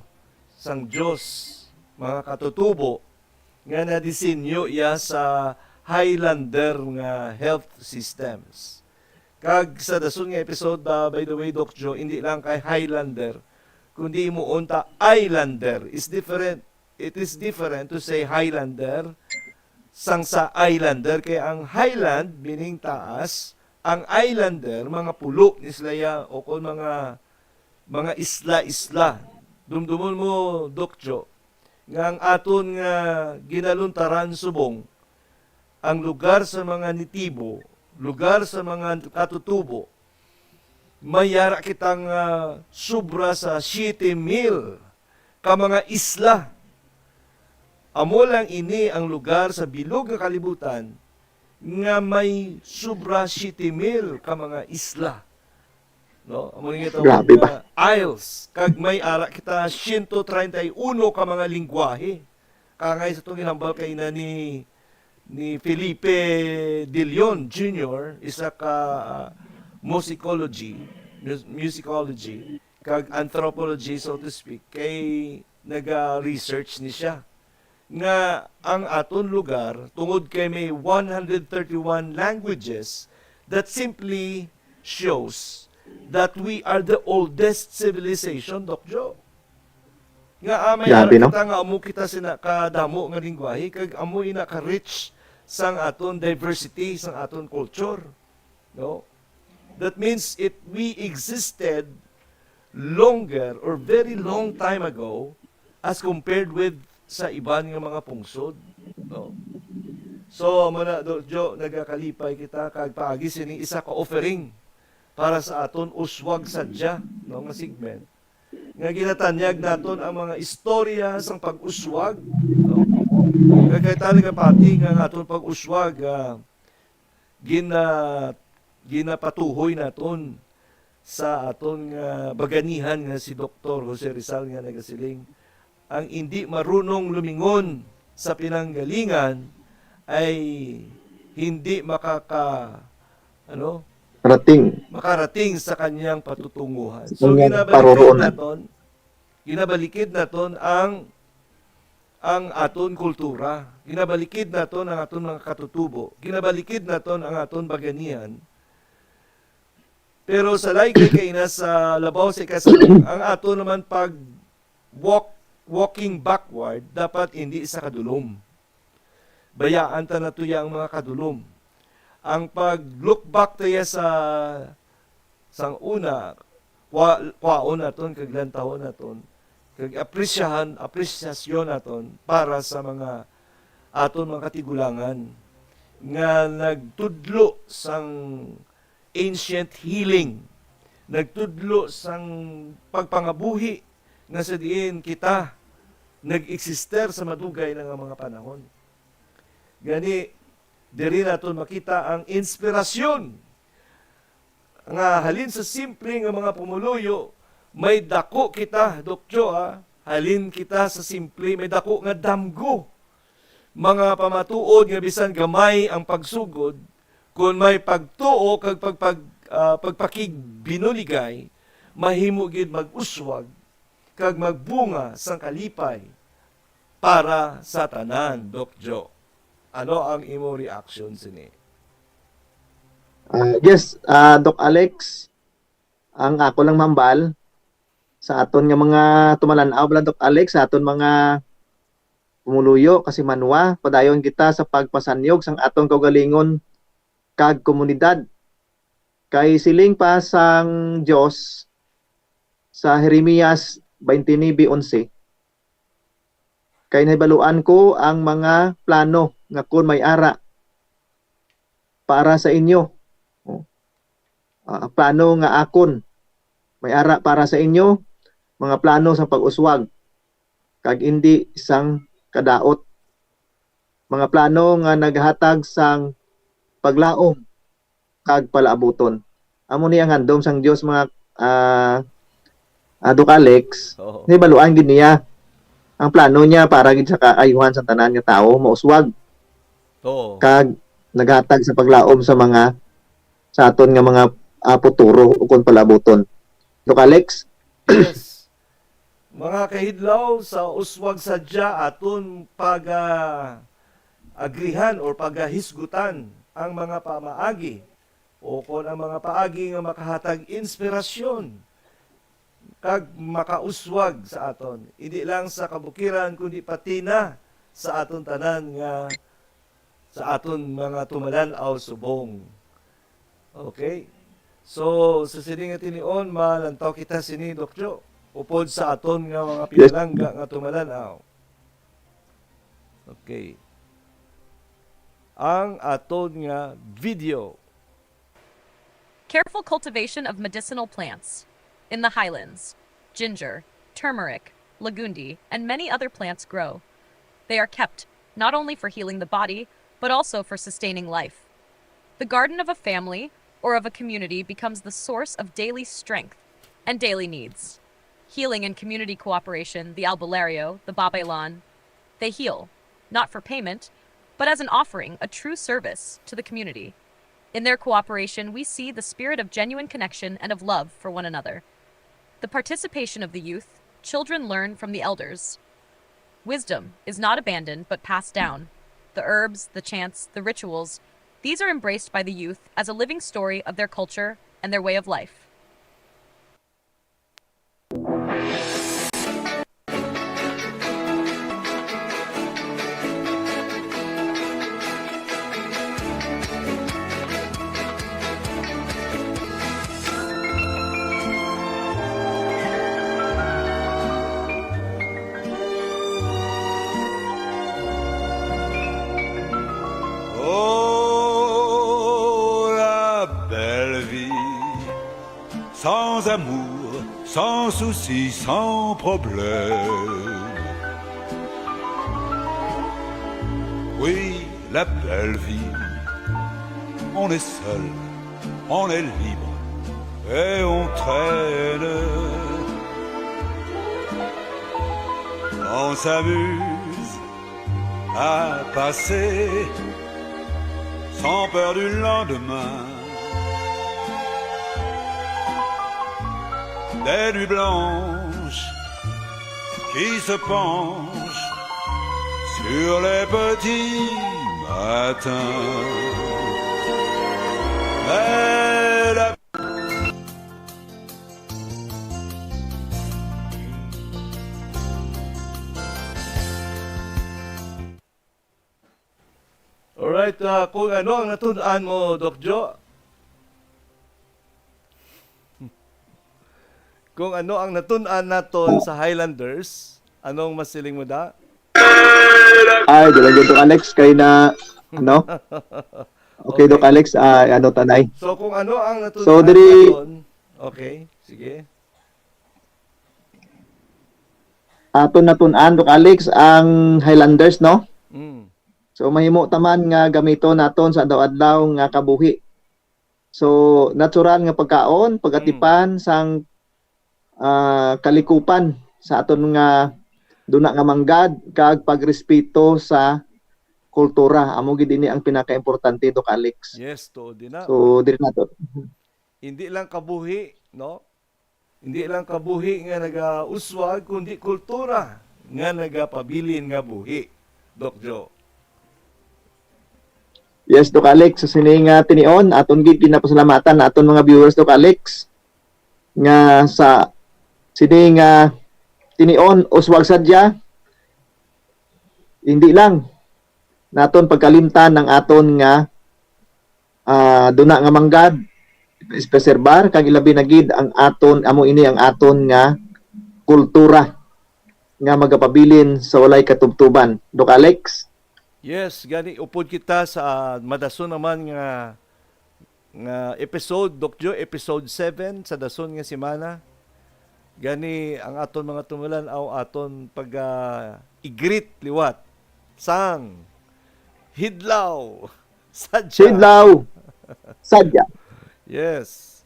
sang Dios, mga katutubo nga nadisenyo iya sa Highlander nga health systems. Kag sa dason nga episode, ah, by the way, Doc Jo, hindi lang kay Highlander, kundi himuon ta Islander. It's different. It is different to say Highlander sang sa Islander, kay ang highland meaning taas, ang Islander mga pulo ni sila ya, o kon mga, mga isla-isla. Dumdumon mo, Doc Jo, nga ang aton nga ginaluntaran subong ang lugar sa mga nitibo, lugar sa mga katutubo, may yara kita nga sobra sa siyete mil ka mga isla. Amo lang ini ang lugar sa bilog nga kalibutan nga may sobra siyete mil ka mga isla. No? Amo ni nga tawag Grabe ba? nga isles. Kag may ara kita siyento treinta y uno ka mga lingwahe. Kangay sa tong ginhambal kay na ni, ni Felipe De Leon Junior, isa ka, ah, musicology, mus-, musicology, kag anthropology, so to speak, kay naga-research ni siya nga ang aton lugar, tungod kay may one hundred thirty-one languages, that simply shows that we are the oldest civilization, Doc Jo. Nga, ah, may Grabe, ara no? kita nga amo kita sina kadamo nga lingwahe, kag amo ina ka rich sang aton diversity, sang aton culture, no? That means it we existed longer or very long time ago as compared with sa iban nga mga pungsod, no? So, muna, do, jo, nagakalipay kita kag paagi sini isa ka offering para sa aton uswag sadya, no, nga segment nga ginatanyag naton ang mga istorya sang pag-uswag, no? Kag kay talaga pati nga ang aton pag-uswag, ah, gina-, ginapatuhoy naton sa aton nga baganihan nga si Doktor Jose Rizal nga nagasiling, "Ang indi marunong lumingon sa pinanggalingan ay hindi makaka-," ano? Rating. "Makarating sa kanyang patutunguhan." So, kanyang ginabaliktad paruroonan naton, ginabalikid naton ang, ang aton kultura. Ginabalikid naton ang aton mga katutubo. Ginabalikid naton ang aton baganihan. Pero sa lain kay kaina sa labaw sa ikasalang, ang aton naman pag walk, walking backward, dapat hindi sa kadulom. Bayaan ta na tuya ang mga kadulom. Ang pag-look back tuya sa, sang una, kwa-, kwaon naton kag lantawon naton, kag apresyahan, apresyasyon naton para sa mga aton mga katigulangan nga nagtudlo sang ancient healing, nagtudlo sang pagpangabuhi nga sa diin kita nag-eksister sa madugay na nga mga panahon. Gani, diri naton makita ang inspirasyon nga halin sa simple nga mga pumuluyo, may dako kita, Doc Jo, ah. Halin kita sa simple, may dako nga damgo. Mga pamatuod nga bisan gamay ang pagsugod, kon may pagtuo kag pagpag-, ah, pagpakigbinuligay, mahimo gid mag-uswag kag magbunga sang kalipay para sa tanan, Doc Jo. Ano ang imo reaction sini? Ah, yes, ah, Doc Alex, ang ako lang mahambal sa aton nga mga tumalan-aw bala, Doc Alex, sa aton mga pumuluyo, kasimanwa, padayon kita sa pagpasanyog sang aton kaugalingon kag komunidad. Kay siling pa sang Dios sa Jeremias twenty-nine eleven, "Kay nahibaluan ko ang mga plano nga kon may ara para sa inyo." Oh. Ah, plano nga akon may ara para sa inyo, mga plano sang pag-uswag, kag indi sang kadaot. Mga plano nga naghatag sang paglaom kag palaabuton. Amo ni ang handom sang Dios, mga, ah, ah, Doc Alex. Oo. Nahibaluan gid niya ang plano niya para gid sa kaayuhan sang tanan nga tawo, mauswag. Oo. Kag naghatag sa paglaom sa mga, sa aton nga mga, ah, futuro ukon palaabuton. Doc Alex? Yes. Mga kahidlaw, sa uswag sadya aton pag, ah, agrihan or pagahisgutan ang mga pamaagi o kon ang mga paagi nga makahatag inspirasyon kag makauswag sa aton, hindi lang sa kabukiran, kundi pati na sa aton tanan nga, sa aton mga tumalan-aw subong. Okay? So, sa sini nga tinion, malantaw kita sini, Doc Jo, upod sa aton nga mga Yes. pinalangga nga tumalan-aw. Okay. Ang aton nga video. Careful cultivation of medicinal plants. In the highlands, ginger, turmeric, lagundi, and many other plants grow. They are kept not only for healing the body, but also for sustaining life. The garden of a family or of a community becomes the source of daily strength and daily needs. Healing and community cooperation, the albularyo, the babaylan, they heal, not for payment, but as an offering, a true service to the community. In their cooperation, we see the spirit of genuine connection and of love for one another. The participation of the youth, children learn from the elders. Wisdom is not abandoned but passed down. The herbs, the chants, the rituals, these are embraced by the youth as a living story of their culture and their way of life. Sans amour, sans souci, sans problème. Oui, la belle vie, on est seul, on est libre et on traîne. On s'amuse à passer sans peur du lendemain. Des nuits blanches qui se penchent sur les petits matins. Mais la Alright, ah, kung ano ang natun-an mo, Doc Jo? Kung ano ang natun-an naton sa Highlanders, anong masiling mo da? Ay, di lang dito, Alex, kay na, ano? Okay, Doc Alex, ah, ano, tanay. So, kung ano ang natun-an So, diri- naton, okay, sige. Aton natun-an, Doc Alex, ang Highlanders, no? Mm. So, mahimo ta man nga gamiton naton sa adlaw-adlaw nga kabuhi. So, natural nga pagkaon, pagatipan Mm. sang, ah, kalikupan sa aton nga duna nga manggad kag pagrespeto sa kultura. Amo gid ini ang pinakaimportante, Doc Alex. Yes, tuod din na. So, diri nato. Hindi lang kabuhi, no? Hindi lang kabuhi nga nagauswag, kundi kultura nga nagapabilin nga buhi, Doc Jo. Yes, Doc Alex. So, sini nga tinion, aton gid ginapasalamatan na aton mga viewers, Doc Alex, nga sa sini nga tinion, uswag sadya, hindi lang naton pagkalimtan ang aton nga, ah, duna nga manggad, preserbar, kag ilabi na gid ang aton, amo ini ang aton nga kultura nga magapabilin sa walay katubtuban. Doc Alex? Yes, gani upod kita sa, ah, madason naman nga, nga episode, Doc Jo, episode seven sa dason nga semana. Gani ang aton mga tumulan aw aton pag, ah, i-greet liwat sang Hidlaw. Sadya. Hidlaw. Sadya. Yes.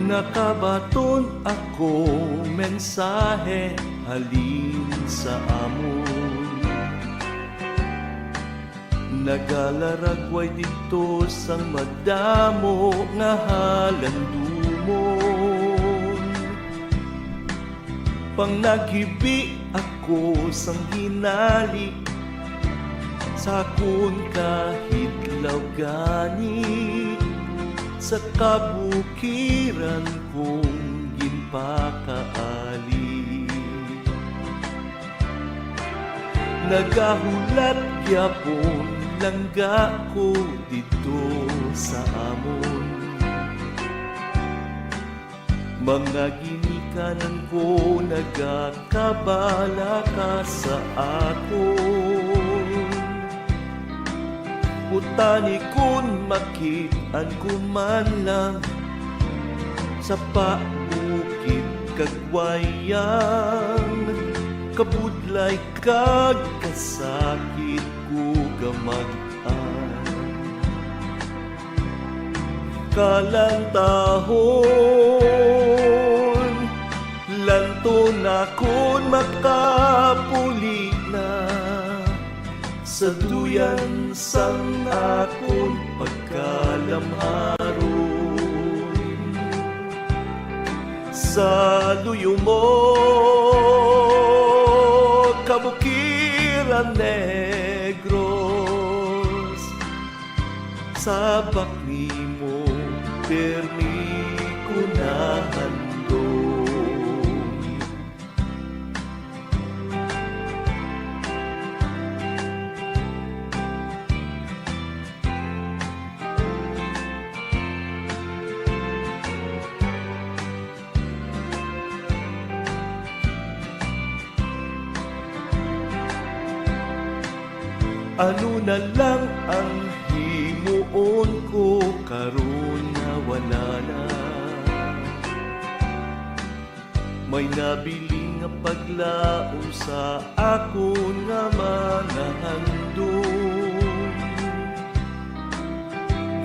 Nakabaton ako mensahe halin sa amon. Nagalaragway didto sang madamo nga halandumon. Pang naghibi ako sang ginali sa akon kahidlaw gani sa kabukiran kong ginpakaali. Nagahulat gyapon langga ko didto sa amon. Mga ginikanan ko nagakabalaka sa akon. Kutani kon makit-an ko man lang sa pabukid kag wayang, kabudlay kag kasakit ko gamag-an. Kalantahon, lanton akon makapuli na sa duyan sang akon pagkalamharon. Sa luyo mo, Kabukiran Negros, sa bak nimo, pirmi ko nahandom. Ano na lang ang himuon ko karon nga wala na? May nabilin nga paglaom sa akon nga mga handom.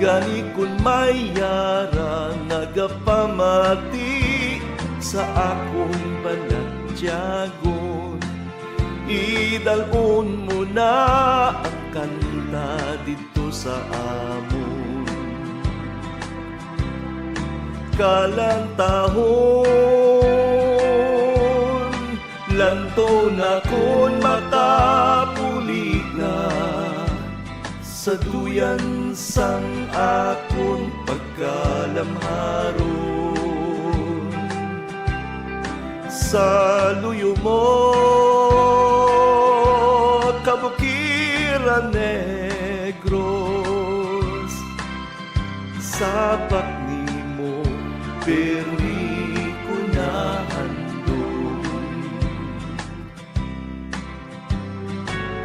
Gani kon may yara nagapamati sa akon balatyagon, idalon mo na ang kanta didto sa amon. Kalantahon, lanton akon makapuliga sa duyan sang akon pagkalamharon. Sa luyo mo, Kabukiran Negros, sapak nimo, pirmi ko nahandom.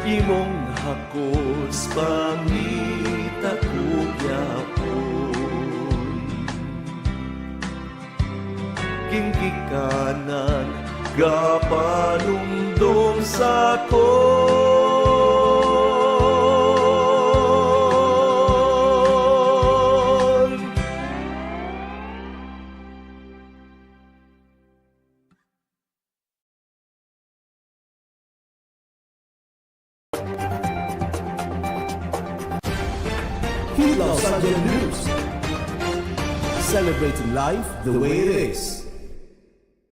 Imong hakos pangita ko gyapon. Ginikanan gapanumdom sa akon. Hilaw Sandian News. Celebrating life the way it is.